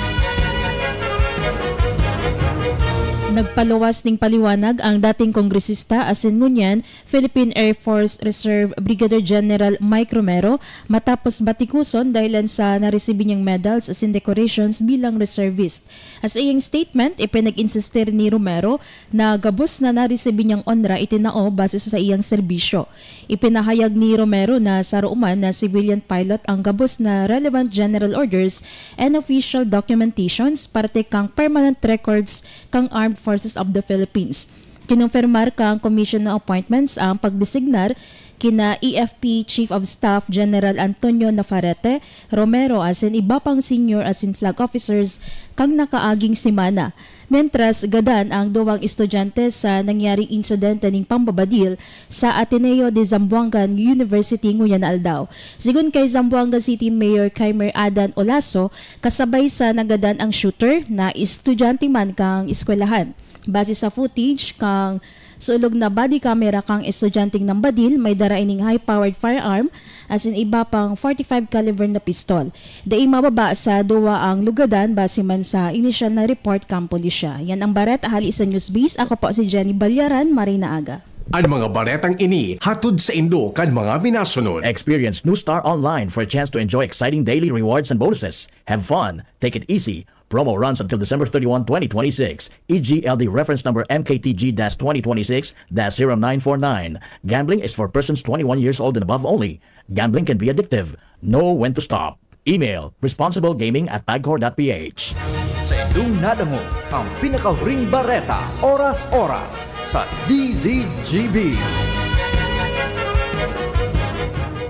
Nagpaluwas ning paliwanag ang dating kongresista asin ngunyan Philippine Air Force Reserve Brigadier General Mike Romero matapos batikuson dahilan sa naresibi niyang medals asin decorations bilang reservist. Sa iyang statement, ipinag-insistir ni Romero na gabos na naresibi niyang onra itinao base sa saiyang serbisyo. Ipinahayag ni Romero na saro man na civilian pilot ang gabos na relevant general orders and official documentations parte kan permanent records kan Armed Forces of the Philippines. Kinumpirmar kan Commission on Appointments ang pagdesignar kina A F P Chief of Staff General Antonio Navarrete Romero asin iba pang senior asin flag officers kan nakaaging semana. Mientras, gadan ang duwang estudyante sa nangyaring insidente nin pambabadil sa Ateneo de Zamboanga University ngunyan na aldaw. Sigon kay Zamboanga City Mayor Khmer Adan Olaso, kasabay sa nagadan ang shooter na estudyante man kan eskwelahan. Base sa footage kan sulog na body camera kan estudyanteng nambadil, may dara ining high-powered firearm asin iba pang forty-five caliber na pistol. Dai mababa sa duwa ang lugadan base man sa inisyal na report kan pulisya. Yan ang bareta hali sa Newsbase. Ako po si Jenny Balyaran. Maray na aga. An mga baretang ini hatod saindo kan mga minasunod. Experience New Star Online for a chance to enjoy exciting daily rewards and bonuses. Have fun, take it easy. Promo runs until December thirty-one, twenty twenty-six. E G L D reference number M K T G dash twenty twenty-six dash zero nine four nine. Gambling is for persons twenty-one years old and above only. Gambling can be addictive. Know when to stop. Email, responsiblegaming at pagcor dot p h. Saindong nadangog ang pinakahuring bareta, oras-oras, sa D Z G B.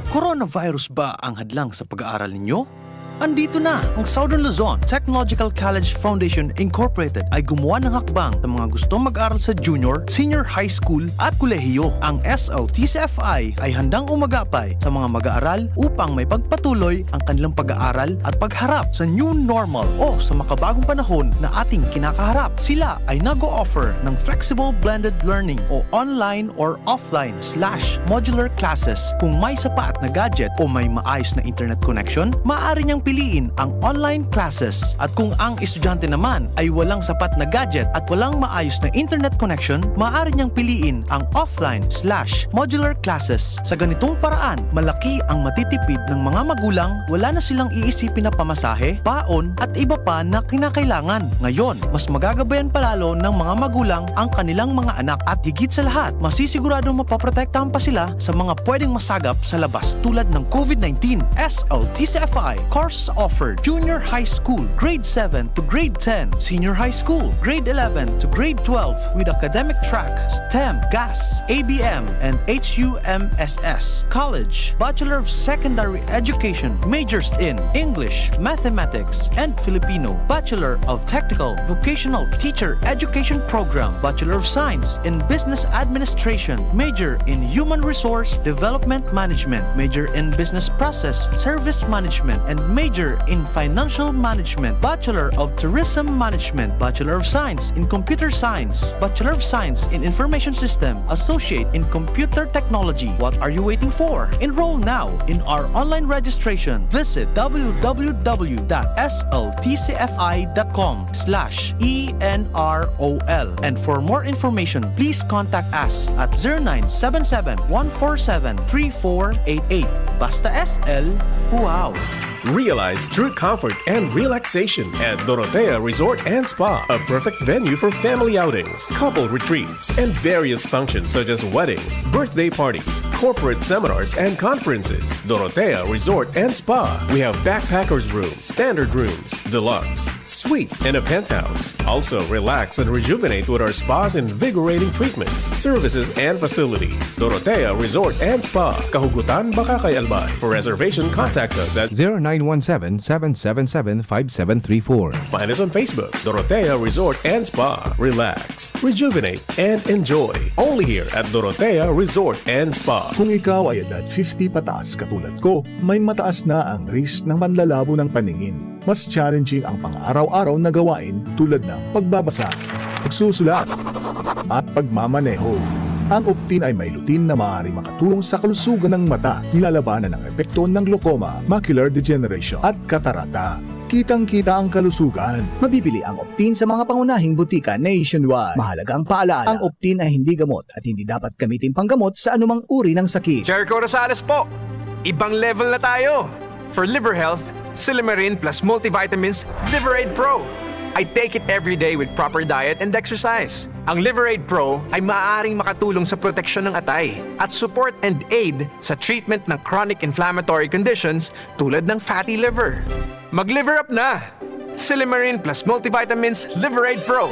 Coronavirus ba ang hadlang sa pag-aaral ninyo? Andito na! Ang Southern Luzon Technological College Foundation Incorporated ay gumawa ng hakbang sa mga gustong mag-aral sa junior, senior high school at kolehiyo. Ang S L T C F I ay handang umagapay sa mga mag-aaral upang maipagpatuloy ang kanilang pag-aaral at pagharap sa new normal o sa makabagong panahon na ating kinakaharap. Sila ay nag-o-offer ng flexible blended learning o online or offline slash modular classes. Kung may sapat na gadget o may maayos na internet connection, maaari niyang piliin ang online classes. At kung ang estudyante naman ay walang sapat na gadget at walang maayos na internet connection, maaari niyang piliin ang offline slash modular classes. Sa ganitong paraan, malaki ang matitipid ng mga magulang, wala na silang iisipin na pamasahe, baon, at iba pa na kinakailangan. Ngayon, mas magagabayan pa lalo ng mga magulang ang kanilang mga anak at higit sa lahat, masisiguradong mapoprotektahan pa sila sa mga pwedeng masagap sa labas tulad ng COVID nineteen. S L T C F I, Course Offered: junior high school, grade seven to grade ten, senior high school, grade eleven to grade twelve, with academic track, STEM, GAS, A B M, and H U M S S. College: Bachelor of Secondary Education, majors in English, Mathematics, and Filipino, Bachelor of Technical Vocational Teacher Education Program, Bachelor of Science in Business Administration, major in Human Resource Development Management, major in Business Process Service Management, and major in Financial Management, Bachelor of Tourism Management, Bachelor of Science in Computer Science, Bachelor of Science in Information System, Associate in Computer Technology. What are you waiting for? Enroll now in our online registration. Visit w w w dot s l t c f i dot com slash e n r o l. And for more information, please contact us at zero nine seven seven, one four seven, three four eight eight. Basta S L, wow! Realize true comfort and relaxation at Dorotea Resort and Spa, a perfect venue for family outings, couple retreats, and various functions such as weddings, birthday parties, corporate seminars, and conferences. Dorotea Resort and Spa. We have backpackers room, standard rooms, deluxe, suite, and a penthouse. Also, relax and rejuvenate with our spa's invigorating treatments, services, and facilities. Dorotea Resort and Spa, Kahugutan, Bacacay, Albay. For reservation, contact us at zero nine one seven, seven seven seven, five seven three four. Find us on Facebook, Dorotea Resort and Spa. Relax, rejuvenate, and enjoy. Only here at Dorotea Resort and Spa. Kung ikaw ay edad fifty pataas katulad ko, may mataas na ang risk ng panlalabo ng paningin. Mas challenging ang pang-araw-araw na gawain tulad ng pagbabasa, pagsusulat, at pagmamaneho. Ang Optin ay may lutein na maaaring makatulong sa kalusugan ng mata, nilalabanan ang epekto ng glaucoma, macular degeneration, at katarata. Kitang-kita ang kalusugan. Mabibili ang Optin sa mga pangunahing butika nationwide. Mahalagang paalaala, ang Optin ay hindi gamot at hindi dapat gamitin panggamot sa anumang uri ng sakit. Jericho Rosales po! Ibang level na tayo! For liver health, Silymarin plus multivitamins, Liver Aid Pro. I take it every day with proper diet and exercise. Ang Liver Aid Pro ay maaaring makatulong sa proteksyon ng atay at support and aid sa treatment ng chronic inflammatory conditions tulad ng fatty liver. Mag-liver up na! Silymarin plus multivitamins, Liver Aid Pro.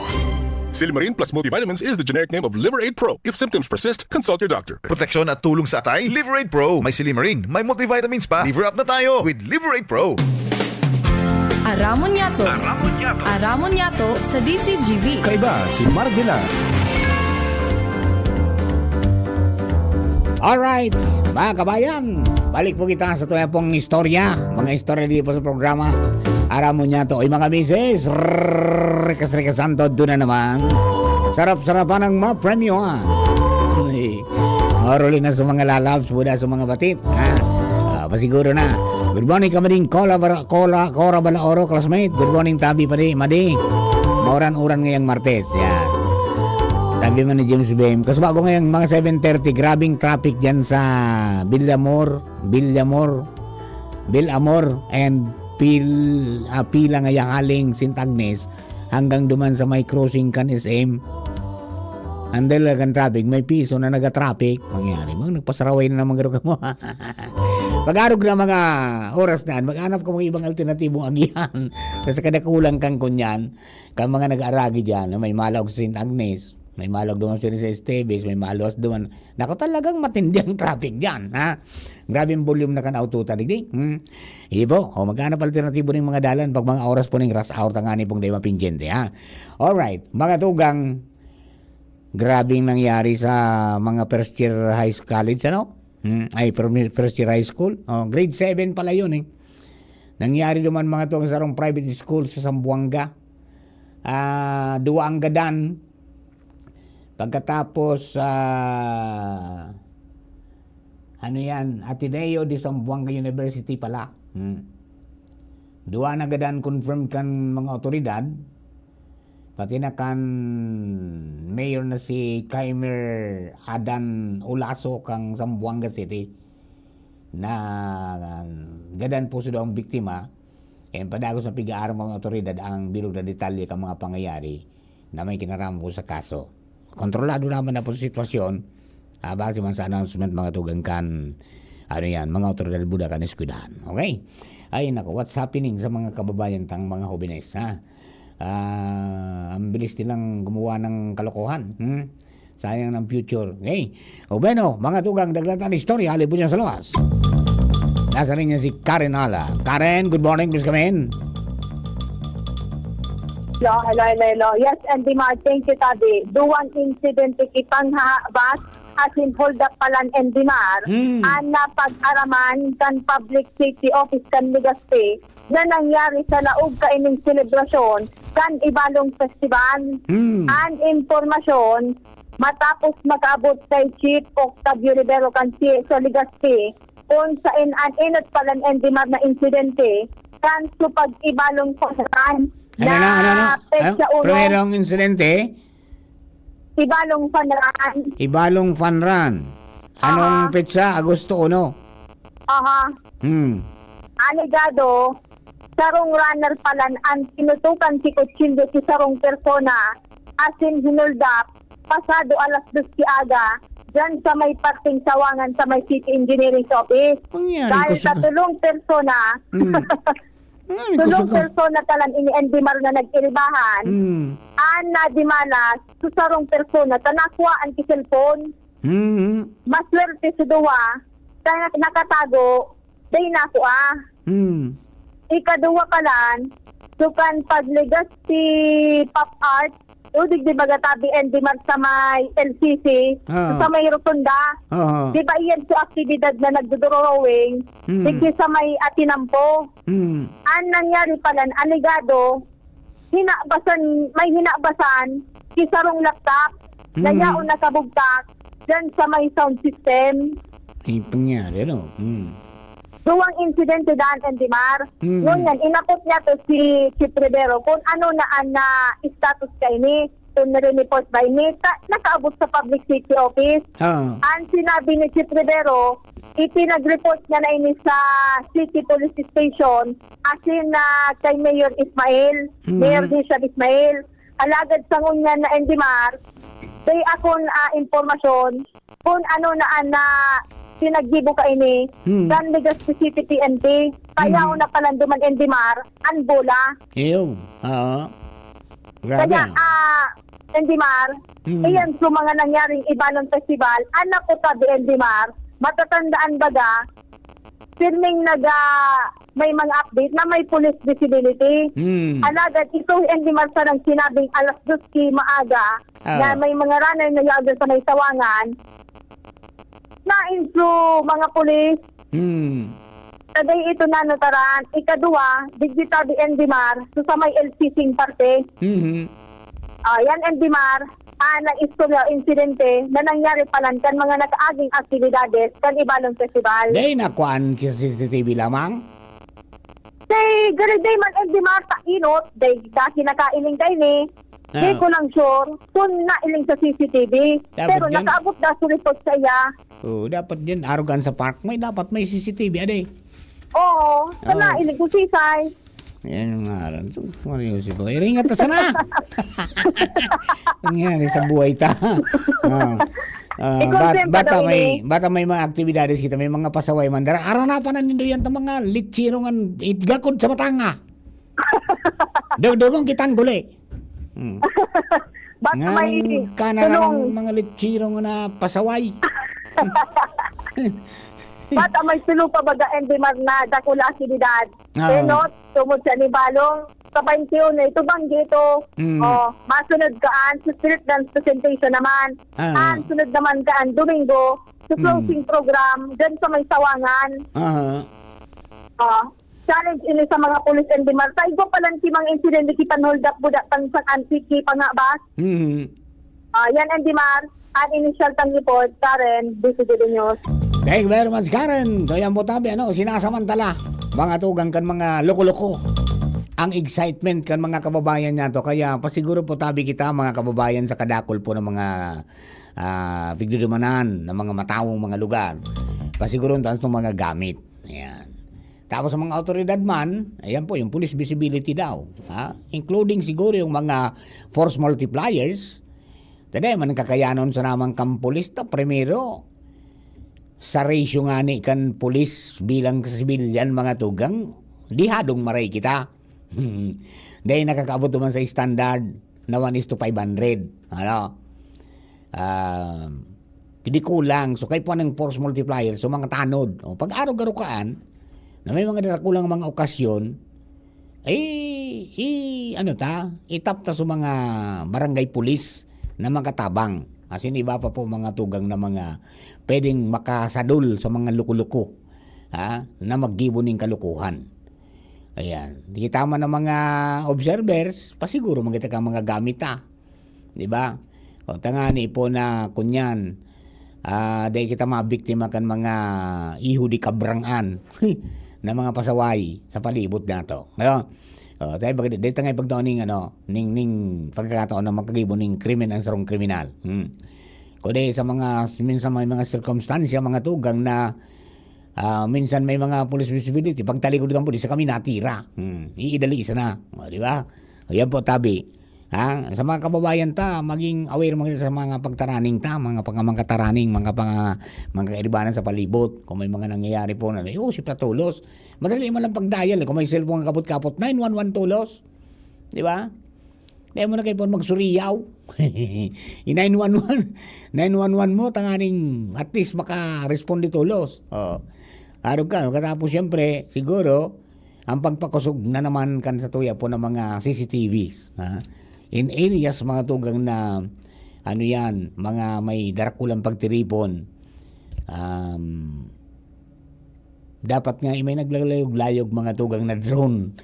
Silymarin plus multivitamins is the generic name of Liver Aid Pro. If symptoms persist, consult your doctor. Proteksyon at tulong sa atay, Liver Aid Pro. May silymarin, may multivitamins pa. Liver up na tayo with Liver Aid Pro. Aramon Yato. Aramon Yato. Aramon Yato sa D C G B. Kaiba si Marvela. Alright, mga kabayan, balik po kita sa tuya pong istorya. Mga istorya dito po sa programa. Aramon Yato. Oy, mga misis, rikas-rikas santo, doon na naman. Sarap-sarapan ang mga premyo, ha? Ay, maruli na sa mga lalabs, buda sa mga batit, ha? Ah, pasiguro na. Good morning, kamaring Kola, Bara-, Kola, Cora Balaoro, classmate. Good morning, Tabi, padi, madi. Mauran-uran ngayang Martes, yan. Tabi man ni James Bem. Kasubago ngayang mga seven thirty, grabing traffic dyan sa Villamor, Villamor, Villamor, and Pil-, ah, pila ngaya haling Saint Agnes hanggang duman sa may crossing kan S M. Ang dalagang traffic, may piso na nagatraffic. Mangyari mo, nagpasaraway na naman garo kamo. Pag-arog na mga oras na, maghanap ka mga ibang alternatibong agihan. Sa kadakulang kang kunyan, kan mga nag-aaragi dyan, may malaog sa Saint Agnes, may malaog duman sa Esteves, may maluwas duman. Naku, talagang matindi ang traffic dyan, ha? Grabe ang volume na kan auto ta, digdi. Hmm? Ibo, o, maghanap alternatibo ng mga dalan pag mga oras po ng rush hour, tangani pong di mapindyente, ha? Alright, mga tugang, grabe ang nangyari sa mga first year high school, college, ano? Hmm, ay, first year high school. Oh, grade seven pala yun, eh. Nangyari naman, mga tugang, sa sarong private school sa Zamboanga. Ah, duwa ang gadan. Pagkatapos, ah, ano yan, Ateneo de Zamboanga University pala. Hmm. Duwa na gadan confirmed kan mga otoridad, pati na kan mayor na si Kaimer Adan Olaso kang Zamboanga City, na gadan po sa duwang biktima. Kaya padagos na pig-aaram mga otoridad ang bilog na detalye kan mga pangyayari na may kinaraman po sa kaso. Kontrolado naman na po sa sitwasyon, ah, base man sa announcement, mga tugang, kan ano yan, mga awtoridad buda kan eskwelahan. Okay? Ay, naku, what's happening sa mga kababayan tang mga hobenes, ha? Ah, ang bilis nilang gumawa ng kalokohan, hmm? Sayang ng future. Okay? O bueno, mga tugang, dagdag na istorya, halipon niya sa luwas. Nasa linya si Karen Ala. Karen, good morning, please come in. Hello, hello, hello, hello. Yes, Andy Mar, thank you, Tabi. Duwang insidente kitang habas, asin hold up palan, Andy Mar, Hmm. an napag-araman kan Public Safety Office kan Legazpi na nangyari sa laog kaining selebrasyon kan Ibalong Festival. Hmm. An impormasyon, matapos makaabot kay Chief Octavio Rivero kan C S O Legazpi, kung saen an enot palan, Andy Mar, na insidente kan supag Ibalong Festival Ano na, ano na? na petsa Ano? uno. Primerong insidente? Ibalong Fun Run. Ibalong Fun Run. Anong Aha. petsa? Agosto uno. Aha. Hmm. Alegado, sarong runner palan an tinutukan ki kutsilyo ki sarong persona, asin hinuldap, pasado alas dos ki aga, dyan sa may parteng Sawangan sa may City Engineering Office. Pangyari Dahil ko sa sa tulong persona, Hmm. Pangyari ko tulong sa persona palan ini Andy Mar na nag-iribahan, Hmm. an nadimalas sa sarong persona ta nakuhaan ki cellphone. Hmm. Maswerte sa duwa, ta nakatago, dai nakua. Hmm. Ikaduwa palan, so kan pag-Legazpi Pop Art, o digdi baga Tabi Andy Mar sa may L C C, Ah. sa may Rotunda. Oo. Di ba iyan so aktibidad na nagdodrawing, Hmm. digdi sa may Atinampo? Hmm. An nangyari palan, alegado, hinabasan, may hinabasan, ki sarong laptop, na Hmm. yaon nakabugtak, dyan sa may sound system. Ay, pangyari, no? Hmm. Duwang insidente daan, Andy Mar. Hmm. Ngunyan, inapot niya to si Chief Rivero kung ano na an, ah, status kaini, kung nare-report ba ini, ta-, nakaabot sa Public Safety Office. Ah. Ang sinabi ni Chief Rivero, ipinag-report niya na ini sa City Police Station, asin na kay Mayor Ismail, Hmm. Mayor Richard Ismail. Alagad sa ngunyan na Andy Mar, dai akon, ah, impormasyon kung ano na an, ah, pinaggibo kaini Hmm. kan Legazpi City P N P. Kaya Hmm. na palan duman, Andy Mar, an bola. Iyo, oo. Grabe, Kaya, ah. ah, Andy Mar, Hmm. iyan so mga nangyaring Ibalon Festival, an nakutab ni Andy Mar, matatandaan baga, pirming naga, may mga update na may police visibility. Hmm. Alagad ito, Andy Mar, sarang sinabing alas dos ki maaga, Ah. na may mga runner na yaon sa may Sawangan, na inso mga pulis, Hmm. sa day ito nanutaran, ikaduwa, digdi Tabi Andy Mar, so sa may L C C parte. Mhm. Ah, yan, Andy Mar, ah, na istorya o insidente na nangyari palan kan mga nakaaging aktibidades kan Ibalon Festival. Day, nakuan ki sa C C T V lamang? Say, gari day man, Andy Mar, ta inot, day, dati nakailing kaini. Ah. Di ko lang sure kung nailing sa C C T V. Dapat Pero yan. nakaabot na sa report sa iya. Oo, dapat yan. Arugan sa park, may dapat may C C T V, ade. Oo, sa Oo. nailing ko sisay. Yan ang ngaran. So, Mario si Boy. Ringat na sana. Nangyari sa buhay ta. Ah. Ah, Ikaw, bat-, Sen, bata paano may, ini? bata may mga aktibidades kita, may mga pasaway man. Dara, aranapan na nindo yan ta mga litsirong an itgakod sa matanga. Dugdugon kitang guli. Hmm. Bata Nga may ning kana na tulong. ng mga litsirong na pasaway. Bata may tulong pa baga, Andy Mar, na dakula aktibidad. Oo. Enot, tumod sa Ibalong, sa twenty-one, ito banggi ito. Mm. Oh, masunod ka an, sa street dance presentation naman. Ah. An sunod naman ka an Domingo, sa Mm. closing program, dyan sa may Sawangan. Aha. Oh, challenge ini sa mga pulis, Andy Mar. Sa igwa palan ki mga insidente, ki panhold up, buda, pansang antik, ki pangabas. Mm. Ah, yan, Andy Mar. An initial tang report, Karen, D C G D News. Thank you very much, Karen. So, yan po tabi, ano, sinasamantala, mga tugang kan mga loko-loko, ang excitement kan mga kababayan nato. Kaya pasiguro po tabi kita, mga kababayan, sa kadakul po ng mga, ah, pigdudumanan ng mga matawong mga lugar. Pasiguron tayo sa mga gamit. Ayan. Tapos sa mga awtoridad man, ayan po, yung police visibility daw, ha? Including siguro yung mga force multipliers. Dada man ang kakayanon sa namang kampolista, primero, Sa ratio ngani kan pulis bilang sa sibilyan, mga tugang, dihadong maray kita. Dahil nakakaabot naman sa standard na one is to five hundred. Ano? Ah, di kulang. So, kay po ng force multiplier, so mga tanod. O, pag arog-arukaan, na may mga darakulang mga okasyon, eh, i-, ano ta, itap ta sa mga barangay pulis na makatabang. As in, iba pa po mga tugang na mga pwedeng makasadol sa mga luko-luko, ha, na maggibo ning kalukuhan. Ayan. Kita man ang mga observers, pasiguro man kita ka mga gamit, ha. Di ba? O, tangani po na kunyan, ah, dahil kita mabiktima kan mga iho di kabrangan na mga pasaway sa palibot nato. Ano? O, tayo pag, dito nga ipagtaon ning, ano, ning, ning pagkakataon na magkagibo ning krimen ang sarong kriminal. Hmm. Kundi sa mga, minsan may mga sirkumstansya, mga tugang na, ah, minsan may mga police visibility, pagtalikod ka po, di sa kami natira. Hmm. Iidali isa na. O, di ba? O, yan po, tabi. Ha? Sa mga kababayan ta, maging aware man kita sa mga pagtaraning ta, mga pang-, mga taraning, mga pang-, mga kairibanan sa palibot. Kung may mga nangyayari po na, "Oh, si Platolos." Madali man lang pag-dial, eh. Kung may cellphone kapot-kapot, "Nine one one Tolos." Di ba? Di mo na kayo po magsuriyaw. I-nine one one, nine one one mo, tanganing at least maka-responde tolos. Oh. Arog ka, katapos siyempre, siguro, ang pagpakusog na naman kan sa tuya po ng mga C C T Vs, ha? In areas, mga tugang na, ano yan, mga may darakulang pagtiripon, um, dapat nga, eh, may naglalayog-layog, mga tugang na drone.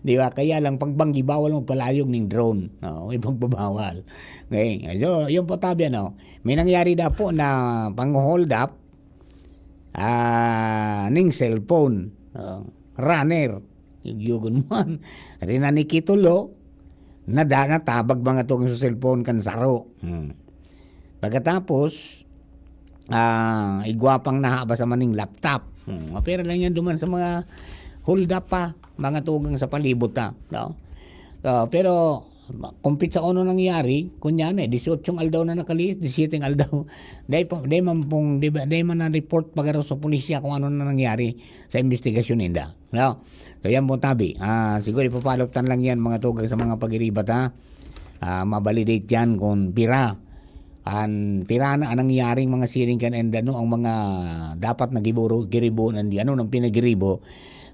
Di ba? Kaya lang, pagbanggi, bawal magpalayog ning drone. Oo, may pagbabawal. Okay, so, yun po, tabi, ano, may nangyari na po na pang-hold up, ah, ning cellphone. Oo, runner. Yugyugon mo an. Rin na ni Kitulo, nada-, natabag mga tugang sa cellphone kan saro. Hmm. Pagkatapos, ah, igwa pang nahaba sa maning laptop. Hmm. Mapera lang yan duman sa mga hold up pa, mga tugang sa palibot, ah, no? So, pero, kung pitsa uno nangyari, kunyan eh, disyotsyong aldaw na nakalihis, disyeteng aldaw. Dahil pa, dahil man pong, di ba, dahil man na-report pagaro sa pulisya kung ano na nangyari sa investigasyon ninda. No? So, yan po, tabi. Ah, siguro ipapaluktan lang yan, mga tugang sa mga pagiribat, ha? Ah, mabalidate yan kung pira. An pira na ang nangyaring mga siring kan enda, no? Ang mga dapat na giburo-, giribo, nandi, ano, nang pinagiribo.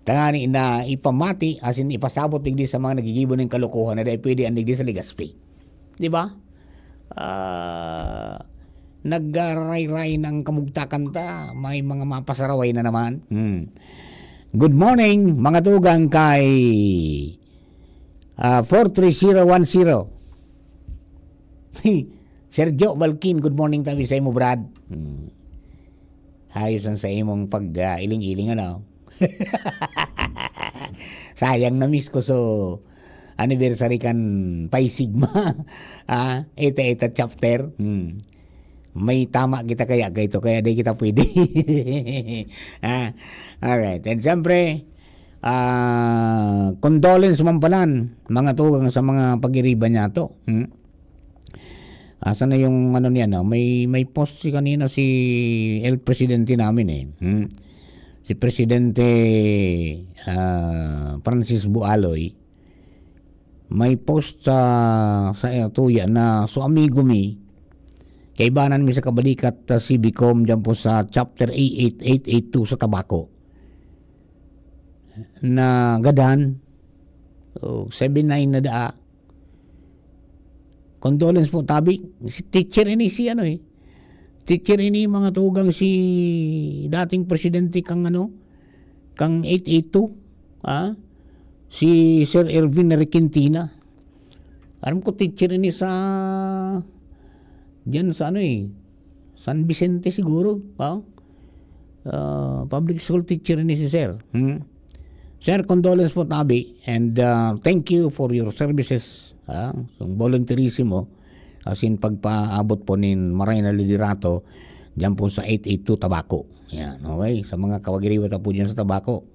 Tangani na ipamati, as in, ipasabot digdi sa mga nagigibo ng kalokohan na dahil pwede ang digdi sa Legazpi. Di ba? Ah, nagraray-ray ng kamugtakan ta, may mga mapasaraway na naman. Hmm. Good morning, mga tugang kay, ah, four three zero one zero. Sergio Valkin, good morning tabi sa imo, Brad. Hmm. Ayos ang sa imong pag, ah, iling-iling, ano? Sayang, na-miss ko so anniversary kan Pi Sigma. Ah, eta, eta chapter. Hmm. May tama kita kaya kay ito, kaya di kita pwede. Ah, alright. And siyempre, ah, condolence man palan, mga tugang sa mga pag-iriba niya to. Hmm? Asa na yung ano niya, no? May, may post si kanina si El Presidente namin eh. Hmm? Si Presidente, ah, Francis Bualoy, may post sa, sa tuya na, "So, amigo mi, kaibanan mi sa kabalikat, ah, C B com dyan po sa chapter A eight eight eight two sa Tabaco." Na gadan, oh, seven nine na daa. Condolence po, tabi. Si teacher ini si ano eh. Teacher ini, mga tugang, si dating presidente kang ano, kang eight eight two, ah, si Sir Erwin Requintina. Alam ko teacher ini sa, diyan sa ano eh, San Vicente siguro, ah? Ah, public school teacher ini si Sir. Hmm? Sir, condolence po, tabi, and, ah, thank you for your services, ah, yung volunteerismo, as in pagpaabot po nin maray na liderato diyan po sa eight eight two Tabaco. Yan, okay? Sa mga kawagiriwa ta po diyan sa Tabaco,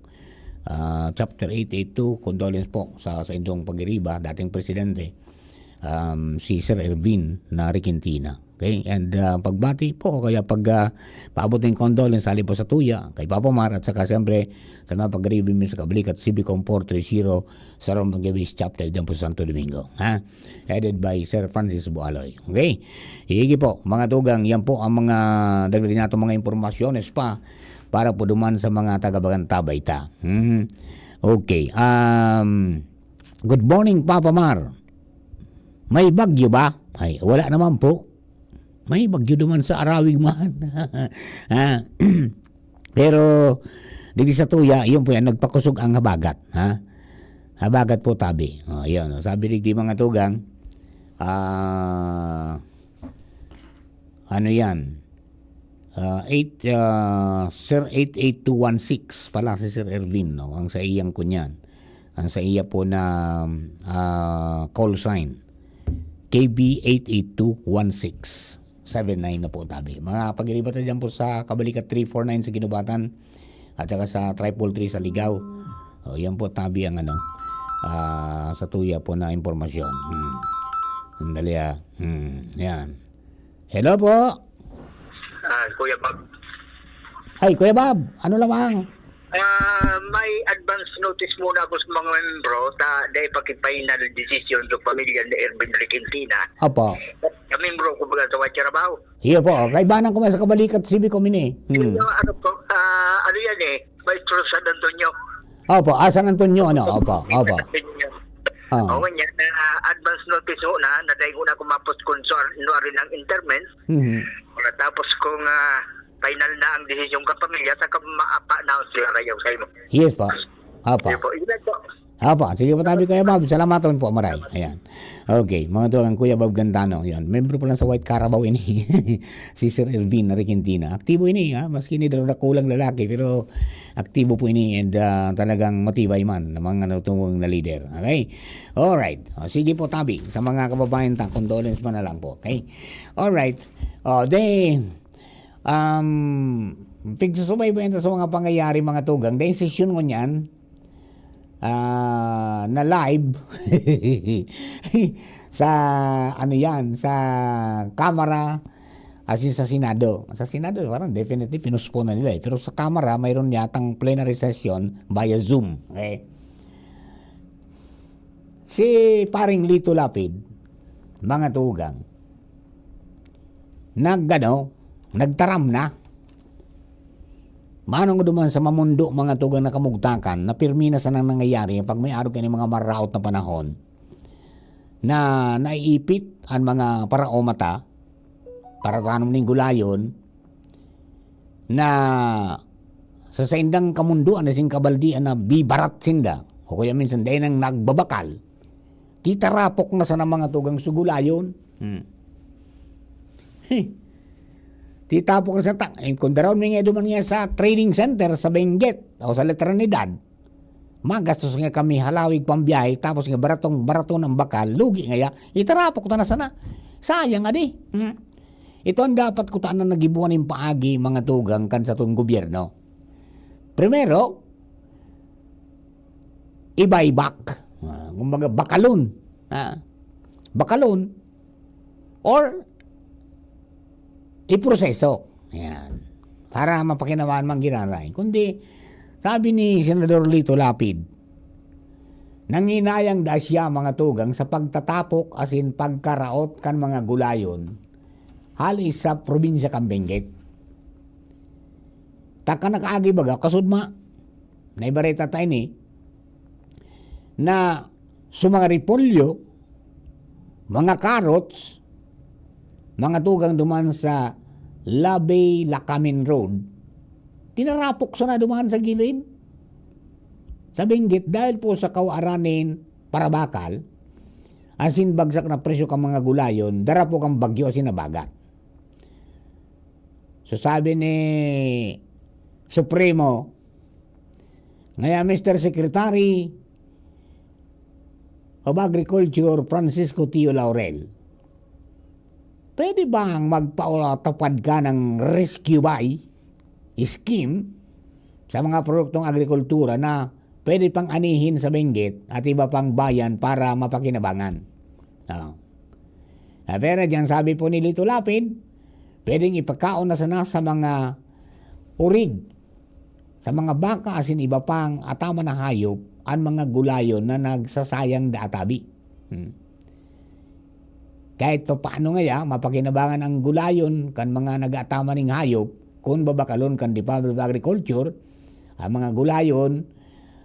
ah, chapter eight eight two, condolence po sa, sa indong pagiriba, dating presidente, um, si Sir Ervin na Requintina. Okay? And, ah, pagbati po, o kaya pag, ah, paabot ng condolence, hali po sa tuya, kay Papa Mar, at saka siyempre, sa mga pag-review mi sa Kabalikat, C B Com four three zero, sa Rome Pagkabis Chapter, dyan po sa Santo Domingo. Ha? Headed by Sir Francis Bualoy. Okay? Higi po, mga tugang, yan po ang mga dagdag nato mga impormasyones pa para po duman sa mga taga-Bagantabay ta. Mhm. Okay. Um, good morning, Papa Mar. May bagyo ba? Ay, wala naman po. May bagyo duman sa Arawig man. Ha? Pero, digdi sa tuya, yun po yan, nagpakusog ang habagat, ha? Habagat po, tabi. O, yun. O, sabi digdi, mga tugang, ah, ano yan? Ah, eight, ah, Sir eight eight two one six pala si Sir Ervin, no? Ang sa iyang kunyan. Ang sa iya po na, ah, call sign, K B eight eight two one six seven nine na po, tabi. Mga pag-iriba tayo dyan po sa Kabalikat three four nine sa Ginubatan at saka sa triple three sa Ligao. O, yan po, tabi, ang ano, ah, sa tuya po na impormasyon. Hmm. Sandali, ah. Hmm, yan. Hello po. Ah, Kuya Bob. Ay, Kuya Bob, ano lamang? Ah, may advance notice muna ako sa mga membro ta dai pa ki-final decision sa pamilya ni Ervin Regentina. Opo. Sa membro, kumbaga, sa White Carabao. Iyo po, kaibanan ko man sa Kabalikat C B Com ini. Hmm. Yung ano po, ah, ano yan eh, Maestro San Antonio. Opo, ah, San Antonio, ano? Opo, opo. San Antonio. Ah. Oo, niya, na advance notice ho na, na dahil ko na kumapos kung suar-, nuari ng interment. Mhm. Tapos kung, ah, final na ang desisyon ka pamilya, saka maapa na sila kayo sa imo. Yes po. Opo. Sige po, yun lang po. Opo, sige po, tabi, Kuya Bob. Salamaton po, maray. Ayan. Okay, mga tugang, Kuya Bob Gantano. Yan. Membro po lang sa White Carabao ini. Si Sir Elvin Regentina. Aktibo ini, ha? Maski ni daw na kulang lalaki, pero aktibo po ini and, ah, talagang matibay man na mga natutuwang na leader. Okay? Alright. O, sige po, tabi. Sa mga kababayan ta, condolence man na lang po. Okay? Alright. O, de, um, pigsusubaybayan ta sa mga pangyayari, mga tugang. Dahil sesyon ngunyan, ah, na live sa, ano yan, sa Kamara, as in sa Senado. Sa Senado, parang definitely pinuspon na nila eh. Pero sa Kamara, mayroon yatang plenary session via Zoom. Okay? Si Paring Lito Lapid, mga tugang, nag-, ano, nagtaram na. Manong duman sa mamundo, mga tugang, na kamugtakan, na pirmi na sanang nangyayari pag may arog kani mga maraot na panahon na naiipit an mga paraomata, paratanom ning gulayon, na sa saindang kamundoan na sing kabaldian na bibarat sinda, o kaya minsan dai nang nagbabakal, titarapok na sana mga tugang sugulayon. Hmm. Heh. Titapok na sa ta-, eh, kung daraw mi nga duman nga sa trading center sa Benguet o sa Letranidad, magastos nga kami halawig pambiyahe, tapos nga baratong-barato ng bakal, lugi ngaya, itarapok ta na sana. Sayang, adi. Hmm. Ito ang dapat kutana na gibuhan nin paagi, mga tugang, kan satong gobyerno. Primero, i-buyback. Ah, kumbaga, bakalon. Ah, bakalon. Or, iproseso. Ayan. Para mapakinabangan man giraray. Kundi, sabi ni Senador Lito Lapid, nanghinayang daa siya, mga tugang, sa pagtatapok asin pagkaraot kan mga gulayon hali sa probinsya kan Benguet. Taka na kaagi baga, kasudma, naibareta ta ini, na sa mga repolyo, mga carrots, mga tugang duman sa Labey-Lacamen Road, tinarapok sana duman sa gilid sa Benguet dahil po sa kawaran nin parabakal, asin bagsak na presyo kan mga gulayon, darapok kan bagyo asin nabagat. So, sabi ni Supremo, ngaya, Mister Secretary of Agriculture, Francisco Tio Laurel, pwede bang magpatupad ka ng rescue buy scheme sa mga produktong agrikultura na pwede pang anihin sa Benguet at iba pang bayan para mapakinabangan? Ah. Ah, pero diyan, sabi po ni Lito Lapid, pwedeng ipakaon na sana sa mga urig, sa mga baka asin iba pang ataman na hayop an mga gulayon na nagsasayang da atabi. Hmm. Kahit pa paano ngaya, mapakinabangan ang gulayon kan mga nag-ataman ning hayop kun babakalon kan Department of Agriculture. Ang mga gulayon,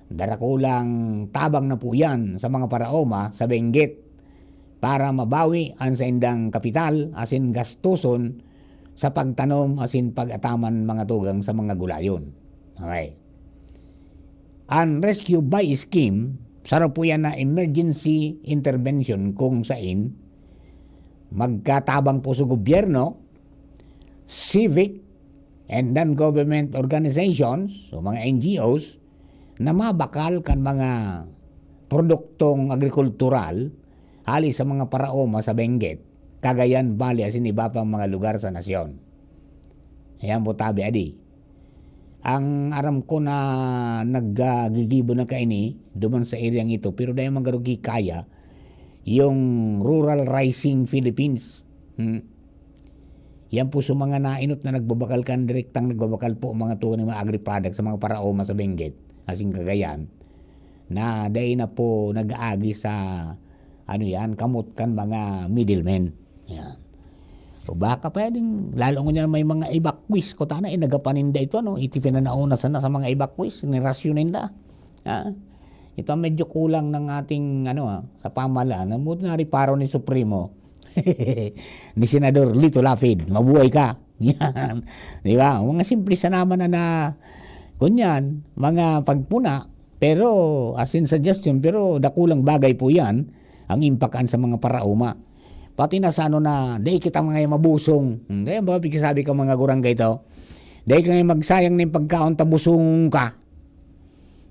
darakulang tabang na po yan sa mga paraoma sa Benguet para mabawi an saindang kapital asin gastoson sa pagtanom asin pag-ataman, mga tugang, sa mga gulayon. Okay. An Rescue Buy Scheme, saro po yan na emergency intervention kung sain magkatabang po sa gobyerno, civic and non-government organizations o mga N G Os na mabakal kan mga produktong agrikultural hali sa mga paraoma sa Benguet, Cagayan Valley asin iba pang mga lugar sa nasyon. Ayan po tabi, adi. Ang aram ko na naggigibo na kaini duman sa eryang ito, pero dai man garo gikaya yung Rural Rising Philippines. Hmm. Yan po sa mga nainot na nagbabakal kan, direktang nagbabakal po, mga tugang, mga agri-products sa mga paraoma sa Benguet, asin Cagayan, na dai na po nag-aagi sa, ano yan, kamot kan mga middlemen. Yan. O baka pwedeng, lalo ngunyan may mga evacuees, kutana, eh, nagapaninda ito, no? Iti pinanaon na sana sa mga evacuees, ni rasyon ninda. Ha? Ito ang medyo kulang ng ating, ano, ah, sa pamahalaan. Ang buti nariparo ni Supremo, ni Senador Lito Lapid, mabuhay ka. Yan. Di ba? Mga simple sa naman na, na, kunyan, mga pagpuna, pero, as in suggestion, pero dakulang bagay po yan, ang impact an sa mga paraoma. Pati na sa ano na, di kita mga mabusong. Hmm, kaya ba, sabi ka mga gurang ito, di ka nga magsayang ng pagkaon, tabusong ka.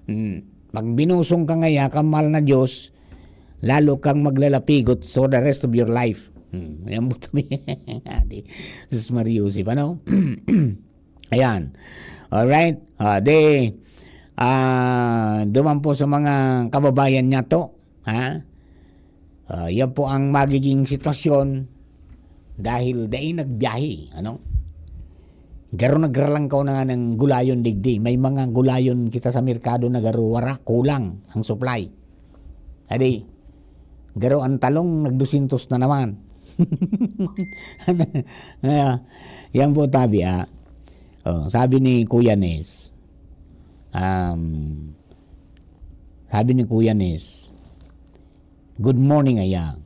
Hmm. Pag binusong ka ngaya kan mahal na Diyos, lalo kang maglalapigot for the rest of your life. Hmm. Yan po to. Di, sus, Maria Joseph, ano? Ayan. Alright. Ah, di, ah, duman po sa mga kababayan niya to, ha? Ah, yan po ang magiging sitwasyon dahil dai nagbiyahe, ano? Garo nagralangkaw na nga ng gulayon digdi. May mga gulayon kita sa merkado na garo wara, kulang ang supply. Adi, garo ang talong, nag-dosyentos na naman. Ah, yan po tabi, ah. Oh, sabi ni Kuya Nes, um, sabi ni Kuya Nes, "Good morning, aya.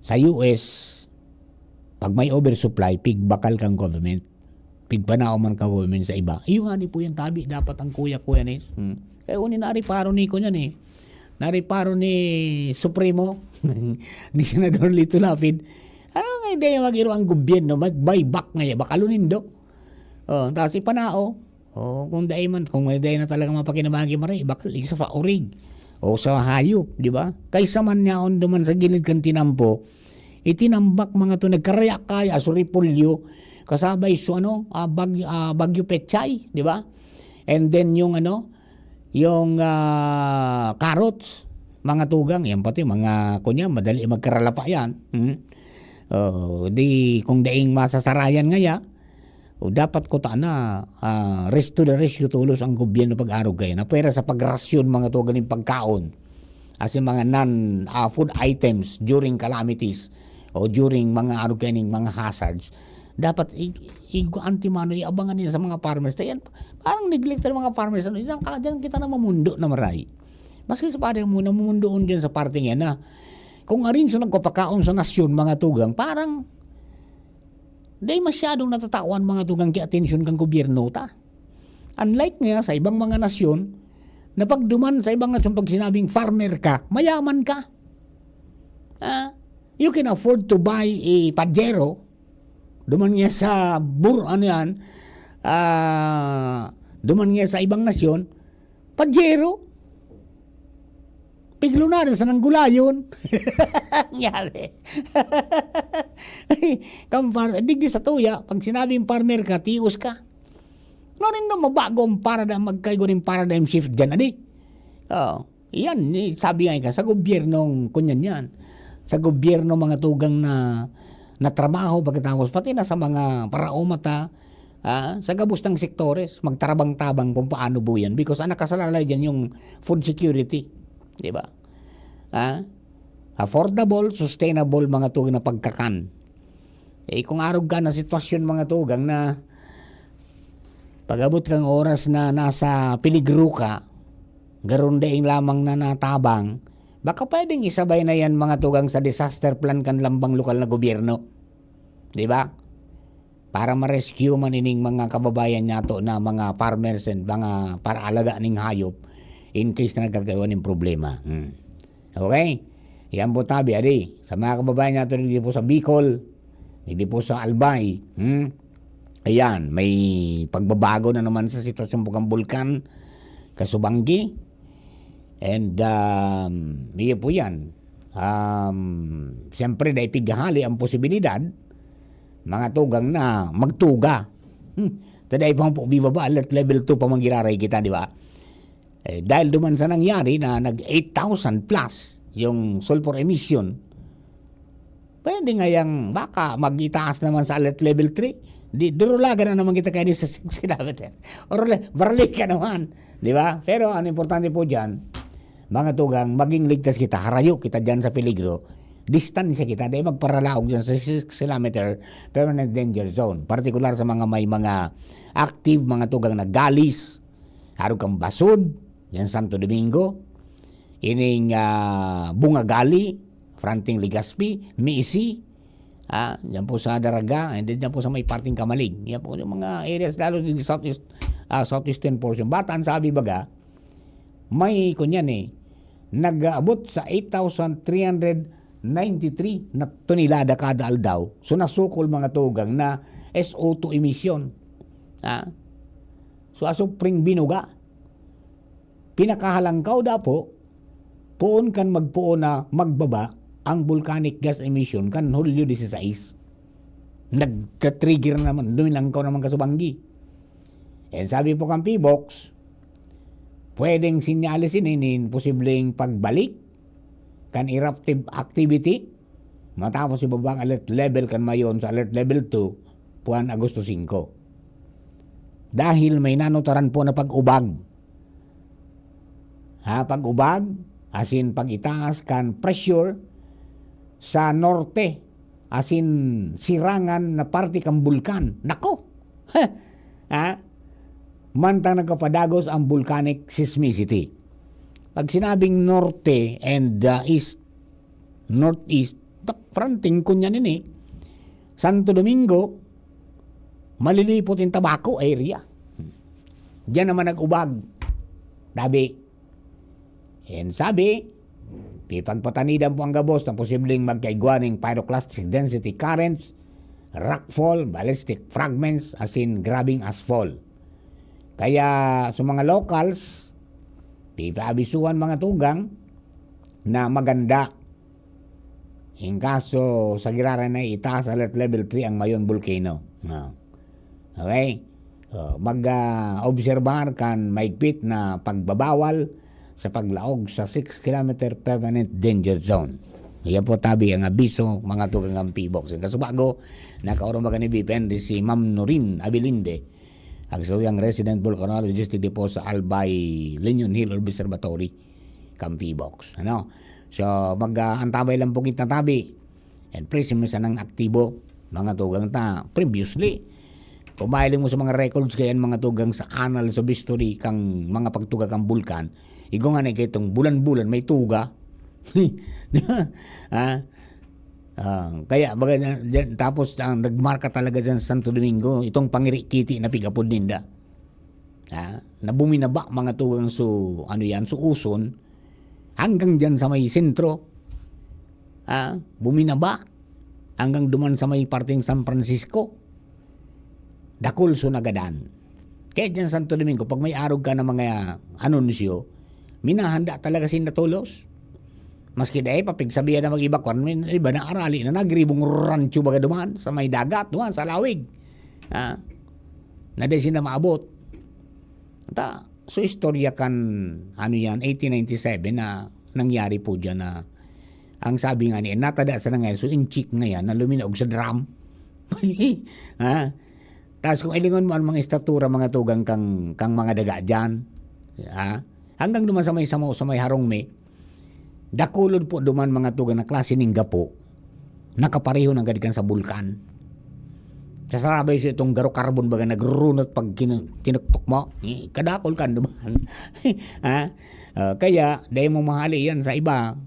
Sa U S, pag may oversupply, pigbakal kang government. Pigpanao man ka government sa iba." Iyo nga ni po yan tabi, dapat ang kuya-kuya na is. Hmm. Kaya uni nariparo ni ko niyan eh. Nariparo ni Supremo, ni Senador Lito Lapid. Ano nga ideya mag-iro ang gobyerno? Mag-buyback nga yan. Bakalo nindo. Oh, tapos ipanao. Oh, kung dai man, kung may dai na talaga mapakinabang ki maray, bakal isa pa orig. O sa hayop, di ba? Kaysa man yaon duman sa gilid kan tinampo, itinambak mga to, nagkaraya-kaya, so repolyo, kasabay so ano, ah, bag-, ah, bagyo pechay, di ba? And then yung ano, yung, ah, carrots, mga tugang, yan pati, mga, kunya, madali magkaralapa yan. Hmm? Oh, di, kung daing masasarayan ngaya, o dapat kutana, ah, res to the rescue tolos ang gobyerno pag-arog kayo na pwera sa pagrasyon mga to ganing pagkaon. As in mga non, ah, food items during calamities o during mga arog kaining mga hazards. Dapat i-, i-, antimano, iabangan nila sa mga farmers. Yan, parang neglect ng mga farmers. Ano, yan, ka-, diyan kita na mamundo na maray. Maski sa pare mo, namumundoon dyan sa parte niya na kung arin siya nagpapakaon sa nasyon, mga tugang, parang di masyadong natatawan mga tugang ki atensyon kang gobyerno ta. Unlike nga sa ibang mga nasyon, na pag duman sa ibang nasyon, pag sinabing farmer ka, mayaman ka. Ah, you can afford to buy a Pajero. Duman nga sa bur-, ano yan, ah, duman nga sa ibang nasyon, Pajero. Piglunada sa nanggulayon. Nangyari. Kang far-, digdi sa tuya, pag sinabing farmer ka, tios ka. Ano rin daw, mabago ang paradigm, magkaigo rin paradigm shift dyan, adi? Oo. Yan, ni-, sabi nga ka, sa gobyernong kunyan yan. sa gobyerno, mga tugang, na, na trabaho, pagkatapos pati na sa mga paraoma ta, ah, sa gabos ng sektores, magtarabang-tabang kung paano buyan. Because ang nakasalalay dyan yung food security. Di ba? Ah, affordable, sustainable, mga tugang, na pagkakan. Eh, kung arog ka na sitwasyon, mga tugang, na pag-abot kang oras na nasa peligro ka, garong daing lamang na natabang, baka pwedeng isabay na yan, mga tugang, sa disaster plan kan lambang lokal na gobyerno. Di ba? Para ma-rescue man ining mga kababayan nato na mga farmers and mga paraalaga ning hayop in case na nagkakaroon ng problema. Hmm. Okay? Yan po tabi, adi. Sa mga kababayan nato digdi po sa Bicol, digdi po sa Albay, hmm? Ayan, may pagbabago na naman sa sitwasyon po kan bulkan, Kasubanggi. And, um, iyo po yan. Um, siyempre, dai pighahali ang posibilidad, mga tugang, na magtuga. Hmm. Taday pa po, bibaba, alert level two pa man giraray kita, di ba? Eh, dahil duman sa nangyari na nag eight thousand plus yung sulfur emission, pwede ngayang baka mag-itaas naman sa alert level three. Di, durulagan na naman kita kaini sa six kilometer. Or le-, barali ka naman, di ba? Pero ang importante po dyan, mga tugang, maging ligtas kita, harayo kita dyan sa peligro, distansya kita, di magparalaog dyan sa six kilometer permanent danger zone. Partikular sa mga may mga active, mga tugang, na galis, arog kan Basud, yan Santo Domingo, ining, ah, Bungagali, fronting Legazpi, Misi, ah, yan po sa Daraga, and then yan po sa may parting Camalig. Yan po yung mga areas, lalo yung southeast, ah, southeastern portion. Bata ang sabi baga, may kunyan eh, nag-aabot sa eight thousand three hundred ninety-three na tonelada kada aldaw. So, nasukol, mga tugang, na S O two emission. Ah? So, asupring binuga. Pinakahalangkaw dapo, poon kan magpoon na magbaba ang volcanic gas emission kan Hulyo dieciséis. Nagka-trigger naman, duminangkaw naman Kasubanggi. And sabi po kan P box, pwedeng sinyales ini nin posibleng pagbalik kan eruptive activity matapos ibaba ang alert level kan Mayon sa alert level two, puwan Agosto singko. Dahil may nanutaran po na pag-ubag. Ha, pag-ubag, asin pag-itaas kan pressure sa norte, asin sirangan na parte kan bulkan. Nako! Ha? Mantang nagpapadagos ang volcanic seismicity. Pag sinabing norte and, uh, east, northeast, tak-, fronting ko niyan ini. Santo Domingo, Malilipot in Tabaco area. Diyan naman nag-ubag. Dabi. And sabi, pipagpatanidan po ang gabos na posibleng magkaigwa ning pyroclastic density currents, rockfall, ballistic fragments, asin grabing ashfall. Kaya sa mga locals, pipaabisuhan mga tugang na maganda in kaso sa giraray na itaas alert level three ang Mayon Volcano. No. Okay? So, mag, ah, obserbar kan maigpit na pagbabawal sa paglaog sa six kilometer permanent danger zone. Yan po tabi ang abiso, mga tugang kan P box. Ang kasubago, nakaurong baga ni B P N si Ma'am Norin Abilinde, ang isang resident volcanologist digdi po sa Albay Liñon Hill Observatory, kan P box. Ano? So, mag, ah, antabay lang po kita tabi. And please, mo sanang aktibo, mga tugang ta. Previously, kung mahiling mo sa mga records kayan, mga tugang, sa annals of history kang mga pagtuga kang bulkan, igwa nga na kaitong bulan-bulan may tuga. Di ba? Ha? Ah, kaya baga na, dyan, tapos ang nagmarka talaga dyan sa Santo Domingo, itong pangirikiti na pigapod ninda. Ha? Na buminaba, mga tugang, so, ano yan, so uson, hanggang dyan sa may sentro. Ha? Buminaba, hanggang duman sa may parteng San Francisco. Dakul so nagadan. Kaya dyan Santo Domingo, pag may arog ka ng mga anunsyo, minahanda talaga sinda tolos. Maski dai pa pigsabihan na mag-evacuar, may iba na arali na nagribong rancho baga duman, sa may dagat, duman, sa lawig. Ha? Na dai sinda maabot. Ta, so istorya kan, ano yan, eighteen ninety-seven na nangyari po dyan na Ang sabi nga niya, natada sa nangyari, so in cheek ngayon, na luminaog sa drum. Ha? Tapos kung ilingon mo ang mga estatura, mga tugang kang, kang mga daga dyan, ha? Hanggang duman sa may samo, sa may harong mi, dakulod po duman mga tugang na klase ning gapo, nakapareho na gad kan sa bulkan. Sa sarabay sa itong garo carbon baga nagrurunot pag kinu- tinuktok mo, eh, kadakol kan duman. Ha? Ah, kaya, dahil mo mahali yan sa iba,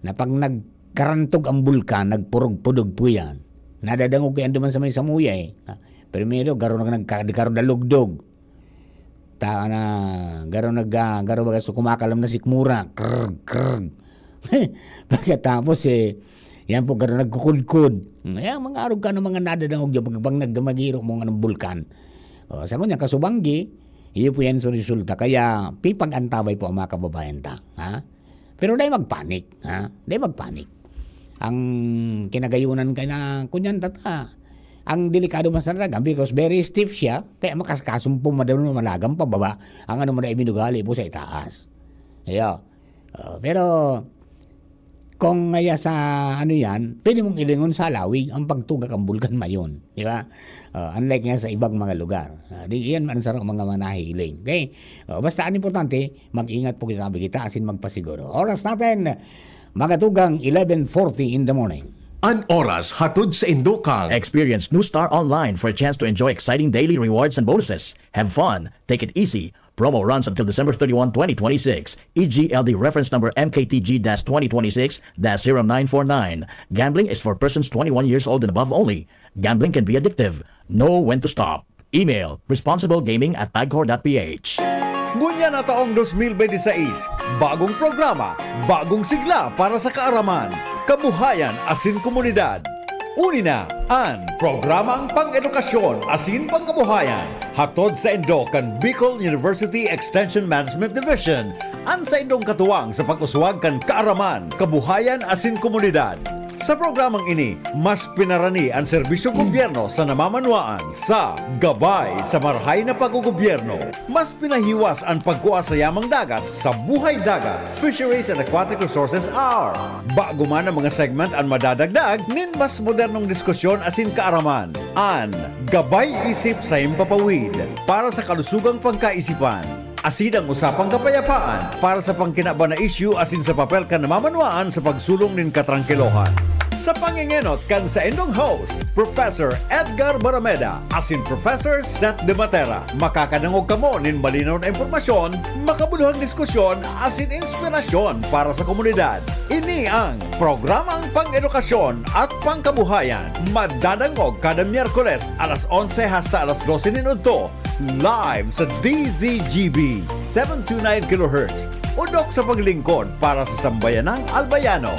na pag nagkarantog ang bulkan, nagpurog-pudog po yan. Nadadangog kayo duman sa may samuya eh. Ah, primero, garo na nagka- di garo dalugdog. Ta na, garo nag ah, garo baga so kumakalam na sikmura. Krrg, krrg. Pagkatapos eh, yan po, garo nagkukudkod. Kaya mga arog ka ng mga nadadangog dyan, pag, pag nagmagiro mo ng bulkan. O, sa kanya, kasubanggi, iyo po yan so resulta. Kaya, pipag-antabay po ang mga kababayan ta. Ha? Pero dai magpanik, ha? Dai magpanik. Ang kinagayunan ka na, kunyan tata, ang delikado man sa talaga, because very stiff siya, kaya makaskasong po madalo malagam pababa, ang ano mo na ibinugali po sa itaas. Ayo. Ah, pero, kung ngaya sa ano yan, pwede mong ilingon sa lawig ang pagtugak ang bulkan mayon. Di ba? Ah, unlike nga sa ibang mga lugar. Ah, di, yan man sa mga manahiling. Okay? Ah, basta ang importante, mag-ingat po kita, sabi kita, asin magpasiguro. Oras natin, mga tugang, eleven forty in the morning. An oras hatod sa Indokang. Experience New Star Online for a chance to enjoy exciting daily rewards and bonuses. Have fun, take it easy. Promo runs until December thirty-one, twenty twenty-six. E G L D reference number M K T G dash twenty twenty-six dash zero nine four nine. Gambling is for persons twenty-one years old and above only. Gambling can be addictive. Know when to stop. Email responsiblegaming at pagcor dot p h. Ngunyan na taong dos mil benti sais, bagong programa, bagong sigla para sa kaaraman, kabuhayan asin komunidad. Uni na an Programang Pang-edukasyon asin Pangkabuhayan, hatod saindo kan Bicol University Extension Management Division, an saindong katuwang sa pag-uswag kan kaaraman, kabuhayan asin komunidad. Sa programang ini, mas pinarani an serbisyong gobyerno sa namamanwaan sa Gabay sa Marahay na Paggogobyerno. Mas pinahiwas an pagkua sa yamang dagat sa Buhay Dagat, Fisheries and Aquatic Resources Hour. Bago man ang mga segment an madadagdag nin mas modernong diskusyon asin kaaraman. An Gabay Isip sa Himpapawid para sa kalusugang pangkaisipan. Asin ang usapang kapayapaan para sa pangkinaban na isyu asin sa papel kan namamanwaan sa pagsulong nin katrangkilohan. Sa pangengenot kan saindong host, Professor Edgar Barameda asin Professor Seth De Matera, makakadangog kamo nin malinaw na impormasyon, makabuluhang diskusyon asin inspirasyon para sa komunidad. Ini ang Programang Pang-edukasyon at Pangkabuhayan, madadangog kada Miyerkules alas onse hasta alas dose nin udto, live sa D Z G B, seven two nine kilohertz, udok sa paglingkod para sa sambayanang Albayano.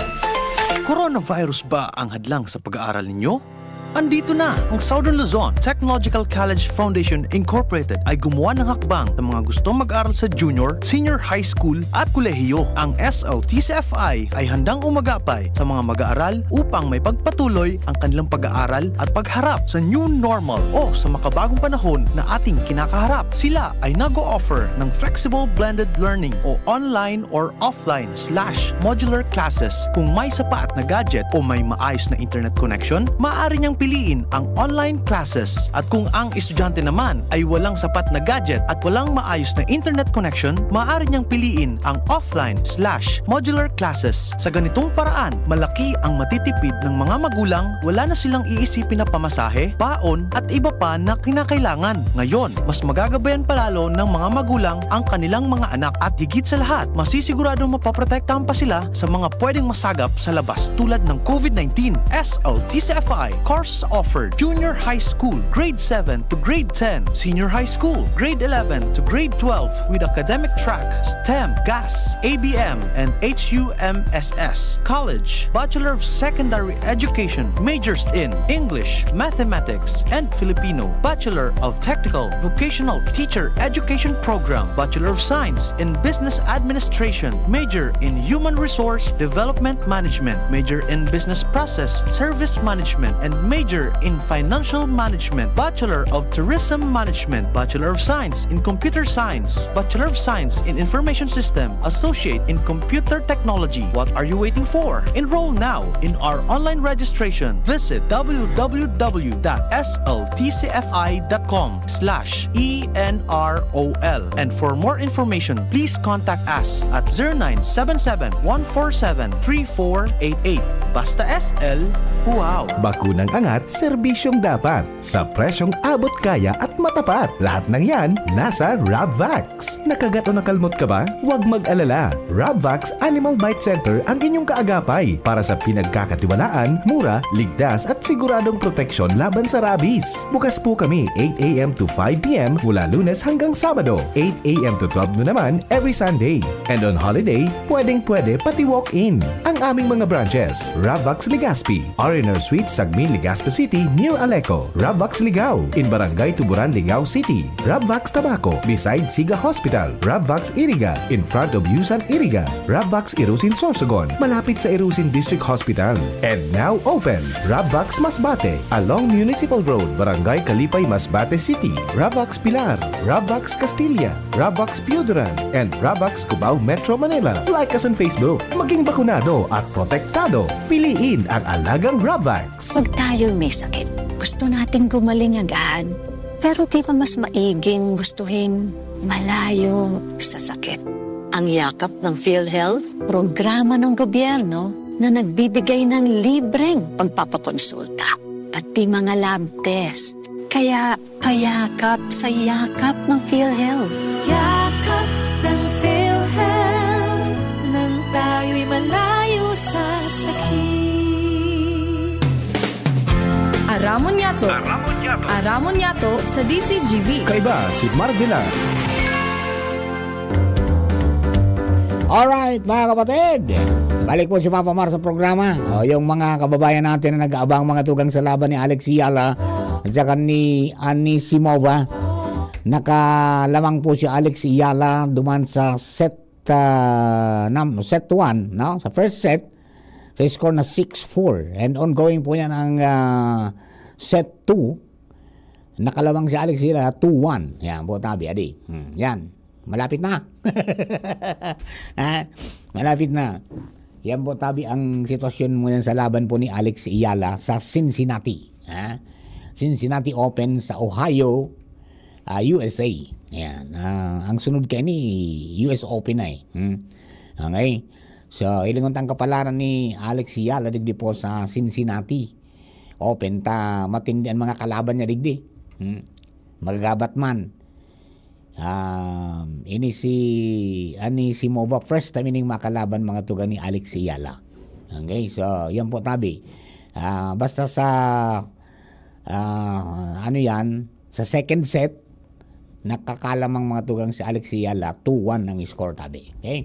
Coronavirus ba ang hadlang sa pag-aaral ninyo? Andito na ang Southern Luzon Technological College Foundation Incorporated ay gumawa ng hakbang sa mga gustong mag-aral sa junior, senior high school at kolehiyo. Ang S L T C F I ay handang umagapay sa mga mag-aaral upang may pagpatuloy ang kanilang pag-aaral at pagharap sa new normal o sa makabagong panahon na ating kinakaharap. Sila ay nag-o-offer ng flexible blended learning o online or offline slash modular classes. Kung may sapat na gadget o may maayos na internet connection, maaari niyang piliin ang online classes. At kung ang estudyante naman ay walang sapat na gadget at walang maayos na internet connection, maaari niyang piliin ang offline slash modular classes. Sa ganitong paraan, malaki ang matitipid ng mga magulang, wala na silang iisipin na pamasahe, baon, at iba pa na kinakailangan. Ngayon, mas magagabayan pa lalo ng mga magulang ang kanilang mga anak at higit sa lahat, masisiguradong mapoprotektahan pa sila sa mga pwedeng masagap sa labas tulad ng COVID nineteen. S L T C F I, courses offered, junior high school, grade seven to grade ten, senior high school, grade eleven to grade twelve with academic track, STEM, GAS, A B M, and H U M S S. College, Bachelor of Secondary Education, majors in English, Mathematics, and Filipino, Bachelor of Technical Vocational Teacher Education Program, Bachelor of Science in Business Administration, major in Human Resource Development Management, major in Business Process Service Management, and Major in Financial Management, Bachelor of Tourism Management, Bachelor of Science in Computer Science, Bachelor of Science in Information System, Associate in Computer Technology. What are you waiting for? Enroll now in our online registration. Visit w w w dot s l t c f i dot com slash e n r o l. And for more information, please contact us at zero nine seven seven, one four seven, three four eight eight. Basta S L, wow! Bakunang angat, serbisyong dapat, sa presyong abot kaya at matapat. Lahat ng yan, nasa Rabvax. Nakagat o nakalmot ka ba? Huwag mag-alala. Rabvax Animal Bite Center ang inyong kaagapay para sa pinagkakatiwalaan, mura, ligtas at siguradong proteksyon laban sa rabies. Bukas po kami eight a m to five p m mula Lunes hanggang Sabado, eight a m to twelve noon naman every Sunday. And on holiday, pwedeng-pwede pati walk-in. Ang aming mga branches, Ravax Legazpi, R and R Suite, Sagmin, Legazpi City, near Aleco, Ravax Ligao, in Barangay Tuburan, Ligao City, Ravax Tabaco, beside Siga Hospital, Ravax Iriga, in front of Yusan Iriga, Ravax Irusin Sorsogon, malapit sa Irusin District Hospital. And now open, Ravax Masbate, along Municipal Road, Barangay Kalipay, Masbate City, Ravax Pilar, Ravax Castilla, Ravax Pioduran, and Ravax Cubao, Metro Manila. Like us on Facebook. Maging bakunado at protektado. Piliin ang alagang Ravax. Pag tayo'y may sakit, gusto nating gumaling agad. Pero di ba mas maiging gustuhin malayo sa sakit? Ang yakap ng PhilHealth, programa ng gobyerno na nagbibigay ng libreng pagpapakonsulta, pati mga lab test. Kaya payakap sa yakap ng PhilHealth. Yakap ng PhilHealth, nang tayo'y malayo sa sakit. Aramon Yato. Aramon Yato. Aramon Yato sa D C G B. Kaiba si Mark Villar. Alright, mga kapatid. Balik po si Papa Mar sa programa. O, yung mga kababayan natin na nag-aabang, mga tugang sa laban ni Alex Eala at saka ni Anisimova, nakalamang po si Alex Eala duman sa set, ah, nam-, set one, no? Sa first set, sa score na six four. And ongoing po yan ang, ah, set two. Nakalawang si Alex Eala, two one. Yan po, tabi, adi. Hmm, yan. Malapit na. Ha? Malapit na. Yan po, tabi, ang sitwasyon mo yan sa laban po ni Alex Eala sa Cincinnati. Ha? Cincinnati Open sa Ohio, ah, U S A. Yan. Ah, ang sunod kay ni U S Open na eh. Hmm? Okay? So, hilingon tang kapalaran ni Alex Eala digdi po sa Cincinnati Open ta matindi an mga kalaban niya digdi. Hmm. Magagabat man. Um, ini si Anisimova, first time ining makalaban, mga tugang, ni Alex Eala. Okay, so yan po, tabi. Ah, basta sa, ah, ano yan, sa second set, nakakalamang, mga tugang, si Alex Eala, two one ang score, tabi. Okay?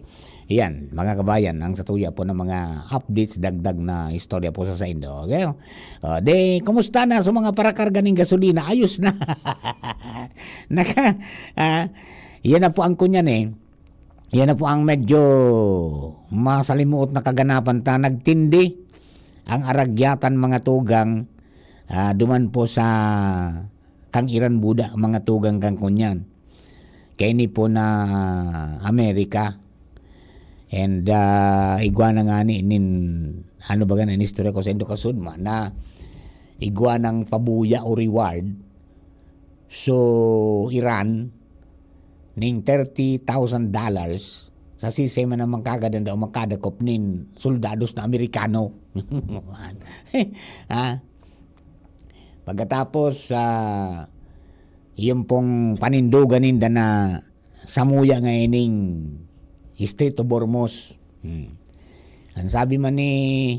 Yan, mga kabayan, ang satuya po ng mga updates, dagdag na istorya po sa saindo. Okay? O, de, kumusta na sa mga parakarga ning gasolina? Ayos na. Naka, ah, yan na po ang kunyan eh. Yan na po ang medyo masalimuot na kaganapan ta. Nagtindi ang aragyatan, mga tugang, ah, duman po sa kang Iran buda, mga tugang, kang kunyan. Kaini po na Amerika. And, ah, igwa na nga ni, nin, ano ba gan, an istorya ko sa Indo kasudma, na igwa ng pabuya o reward. So, Iran, ning thirty thousand dollars, sa sisay man naman kagadan daw makadakop nin soldados na Amerikano. Ha? Pagkatapos, ah, yung pong panindugan ninda na samuya nga ining Strait of Hormuz. Hmm. Ang sabi man ni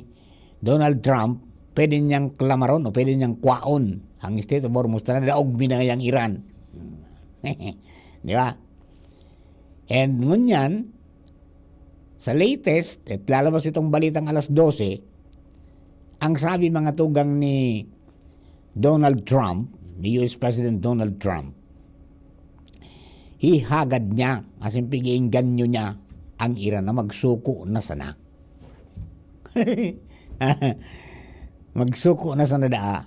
Donald Trump, pwede niyang klamaron o pwede niyang kwaon ang Strait of Hormuz, ta nadaog mi na ngayang Iran. Hmm. Di ba? And ngunyan, sa latest, at lalabas itong balitang alas dose, ang sabi, mga tugang, ni Donald Trump, ni U S President Donald Trump, hihagad niya, as in, pag-iingganyo niya ang Iran na magsuko na sana. Magsuko na sana daa.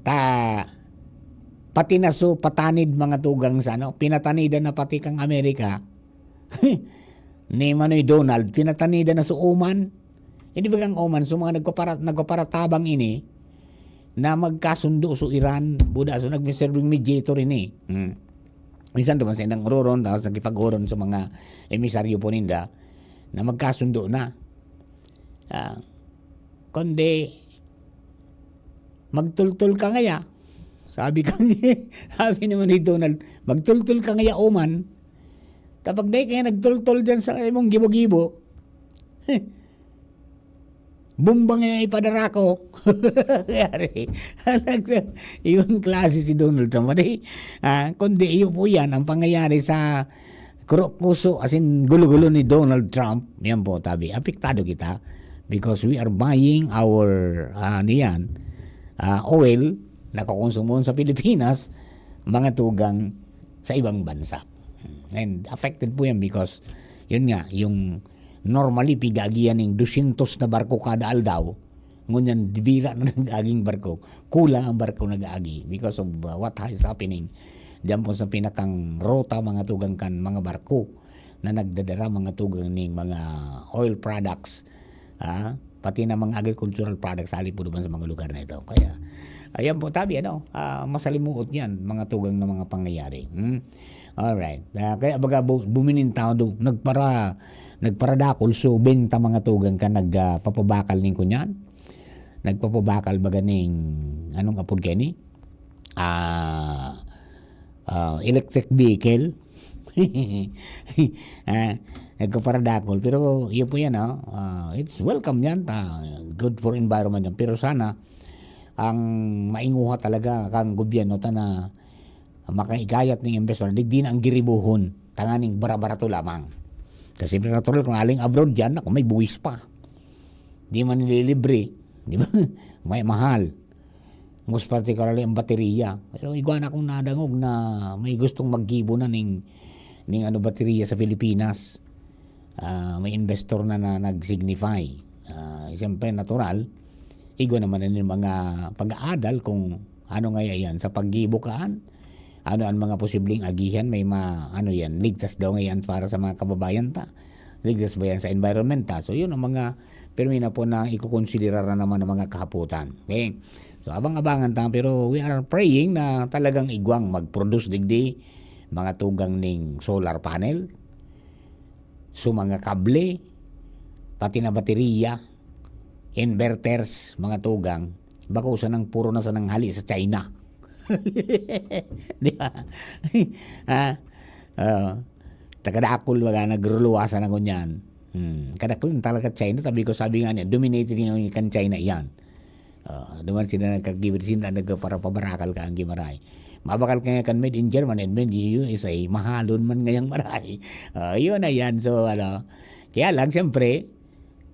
Ta, pati na so patanid, mga tugang, sa ano, pinatanidan na pati kang Amerika. Ni Manoy Donald, pinatanidan na so Oman. Hindi ba kang Oman, so mga nagpapara-, nagpaparatabang ini na magkasundo so Iran, buda, so nagmiserbing mediator ini. Hmm. Minsan duman sa indang uroron, tapos nakipag-uron sa mga emisaryo po ninda na magkasundo na. Ah, kundi, "Magtultol ka ngaya." Sabi ka, sabi naman ni Donald, "Magtultol ka ngaya, Oman. Kapag dai kaya nagtultol dyan sa imong gibo-gibo, bomba ngaya ipadara ko." Yari. Talagang ibang klase si Donald Trump. Pati, ah, kundi iyo po yan, ang pangyayari sa kuro-, kuso, as in, gulo-gulo ni Donald Trump, yan po, tabi, apektado kita because we are buying our, ah, ano yan, ah, oil na kukonsumoon sa Pilipinas, mga tugang sa ibang bansa. And affected po yan because, yun nga, yung normally, pig-aagihan ning dusyentos na barko kada aldaw, ngunyan, dibira na nag-aging barko. Kulang ang barko nag-aagi because of, uh, what is happening diyan po sa pinakang ruta, mga tugang, kan mga barko na nagdadara, mga tugang, ning mga oil products, ah, pati na mga agricultural products, hali po naman sa mga lugar na ito. Kaya, ayan po, tabi, ano, ah, masalimuot yan, mga tugang, na mga pangyayari. Hmm? Alright. Ah, kaya baga bu-, bumili ng tao do, nagpara-, nagparadakol, so benta, mga tugang, ka nag, ah, papabakal ning kunyan. Nagpapabakal baga ning, anong apod kaini? Ah, ah, electric vehicle. Ah, nagpaparadakol. Pero yun po yan, ah. Ah, it's welcome yan. Ah, good for environment yan. Pero sana, ang mainguha talaga kang gobyerno ta na makaigayat ning investor, digdi na ang giribohon, tanganing bara-barato lamang. Kasi natural, kung aling abroad dyan, naku, may buwis pa. Di man nililibre, di ba? May mahal. Most particularly ang baterya. Pero igwa na akong nadangog na may gustong maggibo na ning, ning ano, baterya sa Pilipinas. Ah, may investor na, na nag-signify. Ah, siyempre, natural, igwa naman na yung mga pag-aadal kung ano nga yan sa paggibo kaan. Ano ang mga posibleng agihan, may ma-, ano yan, ligtas daw nga yan para sa mga kababayan ta. Ligtas ba yan sa environment ta? So, yun ang mga pirmi na po na ikukonsidera na naman ng mga kahaputan. Okay? So, abang-abangan ta, pero we are praying na talagang igwang mag-produce digdi, mga tugang ning solar panel, so mga kable, pati na baterya, inverters, mga tugang, bako sanang puro na sanang hali sa China. Di ba? Ha? Oo. Takadakol, baga, nagruluwasan na ngunyan. Hmm. Kadaklan talaga China, tabi ko, sabi nga niya, dominated nga kan China yan. Ah, duman sila nagkagibid, sila nagparapabarakal ka ang gimaray. Mabakal kaya kan made in Germany and made in U S A, mahalon man ngayang maray. Ah, yun na yan. So, ano, kaya lang, siyempre,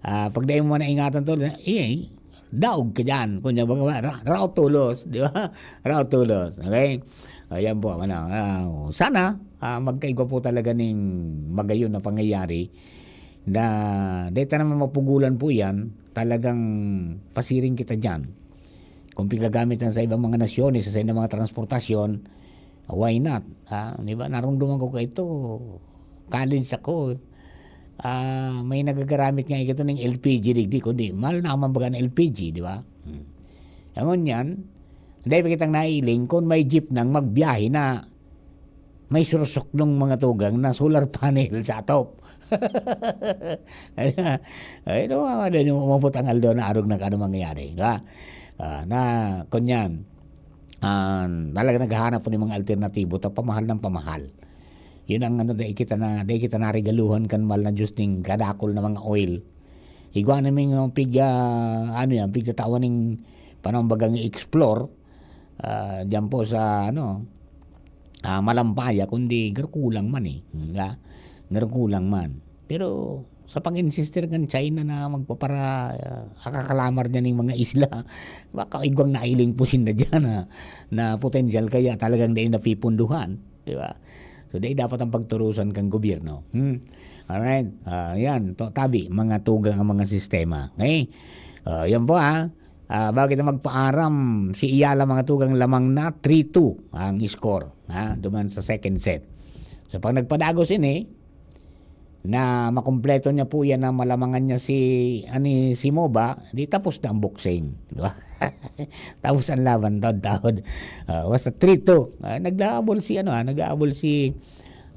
ah, pag dahil mo na ingatan to, eh, daog ka dyan. Kunya, baga, ra-, raot tulos, di ba? Raot tulos, okay? Ayan po, ano, ah, sana, ah, magkaigwa po talaga ning magayon na pangyayari na deta naman mapugulan po yan, talagang pasiring kita dyan. Kung pigagamit yan sa ibang mga nasyones, sa ibang mga transportasyon, why not? Ah, di ba? Narumduman ko kaito, college ako. Ah, may nagagaramit nga ito ng L P G digdi, kundi mahal na man baga ng L P G, di ba? Hmm. Ang ngunyan, dahil pa kitang nailing, kung may jeep nang magbiyahe na may sursok ng mga tugang na solar panel sa atop. Ay, no, mga din yung umabot ang aldo na arog na kano mangyayari, di ba? Ah, na, kunyan, ah, talaga naghahanap po ng mga alternatibo, ta pamahal ng pamahal. Yun ang ano, dai kita na, dai kita naregaluhan kan mahal na Diyos ning kadakol na mga oil. Igwa na may nga pig, ah, ano yan, pigtatawan ning panahon bagang i-explore, ah, diyan po sa, ano, ah, Malampaya, kundi garkulang man eh. Nga, garkulang man. Pero sa pag-insister kan China na magpapara-, ah, akakalamar niya ning mga isla, baka igwang nailing po sinda dyan na, na potensyal kaya talagang dai napipunduhan, di ba? So, dai dapat ang pagturusan kang gobyerno. Hmm? Alright. Ah, yan. To, tabi, mga tugang ang mga sistema. Okay? Ah, yan po, ha. Ah, bago kita magpaaram, si Iyala, mga tugang, lamang na, three two ang score, ha, duman sa second set. So, pag nagpadagos ini, na makumpleto niya po yan, na malamangan niya si Anisimova, di tapos na ang boxing, di ba? Tapos ang laban, taod-taod. Ah, basta three two. Ah, naglaabol si, ano, ah, nag-aabol si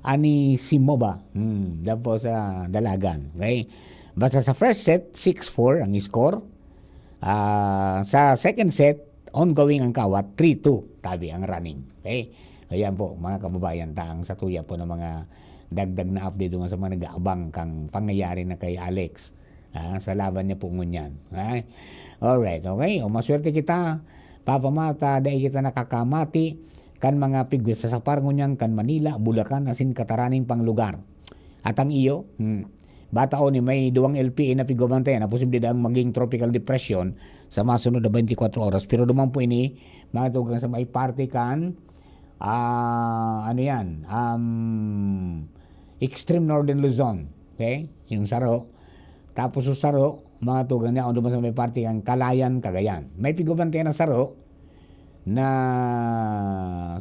Anisimova. Hmm, diyan po sa Dalagan. Okay? Basta sa first set, six four ang score. Ah, sa second set, ongoing ang kawat, three two, tabi ang running. Okay? Ayan po, mga kababayan, ta ang satuya po ng mga dagdag na update doon sa mga nag-aabang kang pangyayari na kay Alex. Ah, sa laban niya po ngunyan. Ay, alright, okay? O, maswerte kita, Papa Mata, dai kita nakakamati kan mga pigwit sa sapar ngunyan kan Manila, Bulacan, asin kataraning pang lugar. At ang iyo, hmm, bata o ni may duwang L P A na pigbabantayan na posible daang maging tropical depression sa masunod na twenty-four oras. Pero duman po ini, mga tugang, sa may parte kan, ah, ano yan, um, extreme northern Luzon. Okay? Yung saro. Tapos sa saro, mga tugang niya, kung duman sa may parte kan Calayan, Cagayan. May pigbabantayan na saro, na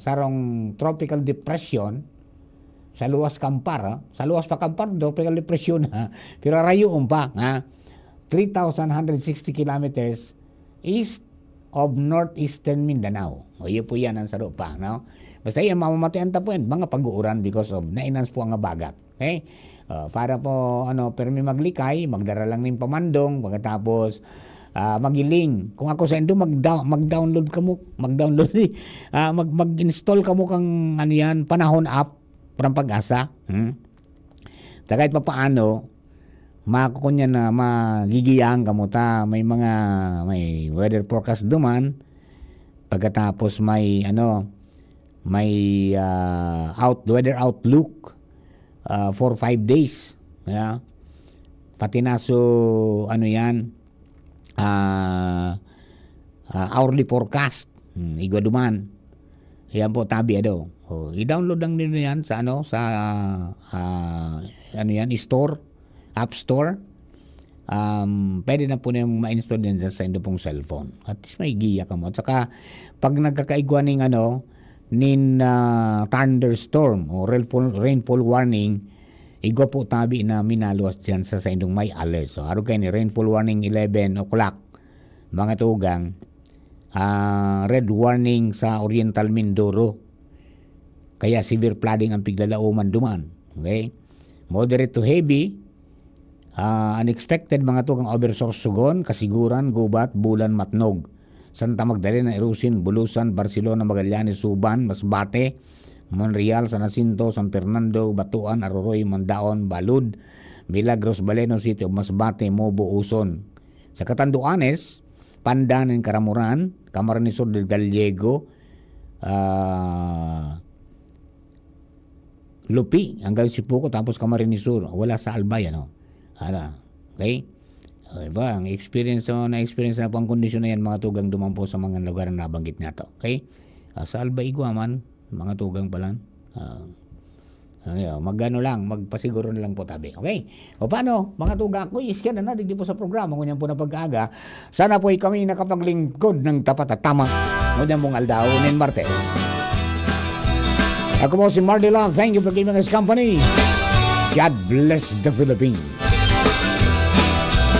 sarong tropical depression sa luwas Kampar, ha? Sa luwas pa Kampar, tropical depression, ha? Pero rayoon pa, ha? Three thousand one hundred sixty kilometers east of northeastern Mindanao. O, iyo po yan ang saro pa, no? Basta yan, mamamatean ta po yan, mga pag-uuran because of na-enhance po ang habagat. Okay? Ah, para po, ano, pirmi maglikay, magdara lang nin pamandong, pagkatapos, ah, magiling. Kung ako saindo, magda-, mag-download kamo, mag-download, ah, mag-, mag-install kamo kang, ano yan, Panahon app, parang Pag-asa. Hmm? Ta kahit papaano, makukunyan na magigiyahan kamo ta, may mga, may weather forecast duman, pagkatapos may, ano, may, ah, out-, weather outlook, ah, for five days. Yeah. Pati na so, ano yan, ah, ah, hourly forecast. Hmm, igwa duman. Yan po, tabi, ano. O, i-download lang ninyo yan sa, ano, sa, ah, ano yan, store, App Store. Um, pwede na po niyang ma-install yan sa, sa indo pong cellphone. At least may giya kamo. At saka, pag nagkakaigwa ning, ano, nin, ah, thunderstorm o rainfall, rainfall warning, igwa po tabi na minaluwas diyan sa saindong may alert. So, arog kayo ni rainfall warning eleven o'clock, mga tugang, ah, red warning sa Oriental Mindoro. Kaya severe flooding ang piglalaoman duman. Okay? Moderate to heavy, ah, unexpected, mga tugang, over Sorsogon, Kasiguran, Gubat, Bulan, Matnog, Santa Magdalena, Irosin, Bulusan, Barcelona, Magallanes, Suban, Masbate, Monreal, San Jacinto, San Fernando, Batuan, Aroroy, Mandaon, Balud, Milagros, Baleno, City of Masbate, Mobo, Uson. Sa Catanduanes, Pandan and Caramoran, Camarines Sur del Gallego, ah, Lupi, hanggang Sipuco, tapos Camarines Sur. Wala sa Albay, ano? Ala, okay? O, diba? Ang experience, so, na-experience na po ang kondisyon na yan, mga tugang duman po sa mga lugar na nabanggit nato. Okay? Ah, sa Albay, igwa man, mga tugang pa lang. Ah, ano yun? Mag-ano lang, magpasiguro na lang po tabi. Okay? O paano, mga tugang, ako, isyan na na, digdi po sa programa, ngunyan po na pag-aaga. Sana po kami nakapaglingkod ng tapat at tama. Ngunyan pong aldaw, nin Martes. Ako po si Mardy Lang. Thank you for giving us company. God bless the Philippines.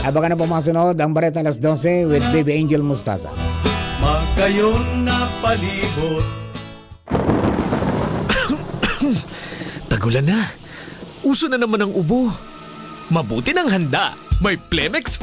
Abangan na po masunod ang Bareta alas dose with Baby Angel Mostaza. Magayon na palibot. Tagulan na. Uso na naman ang ubo. Mabuti nang handa. May Plemex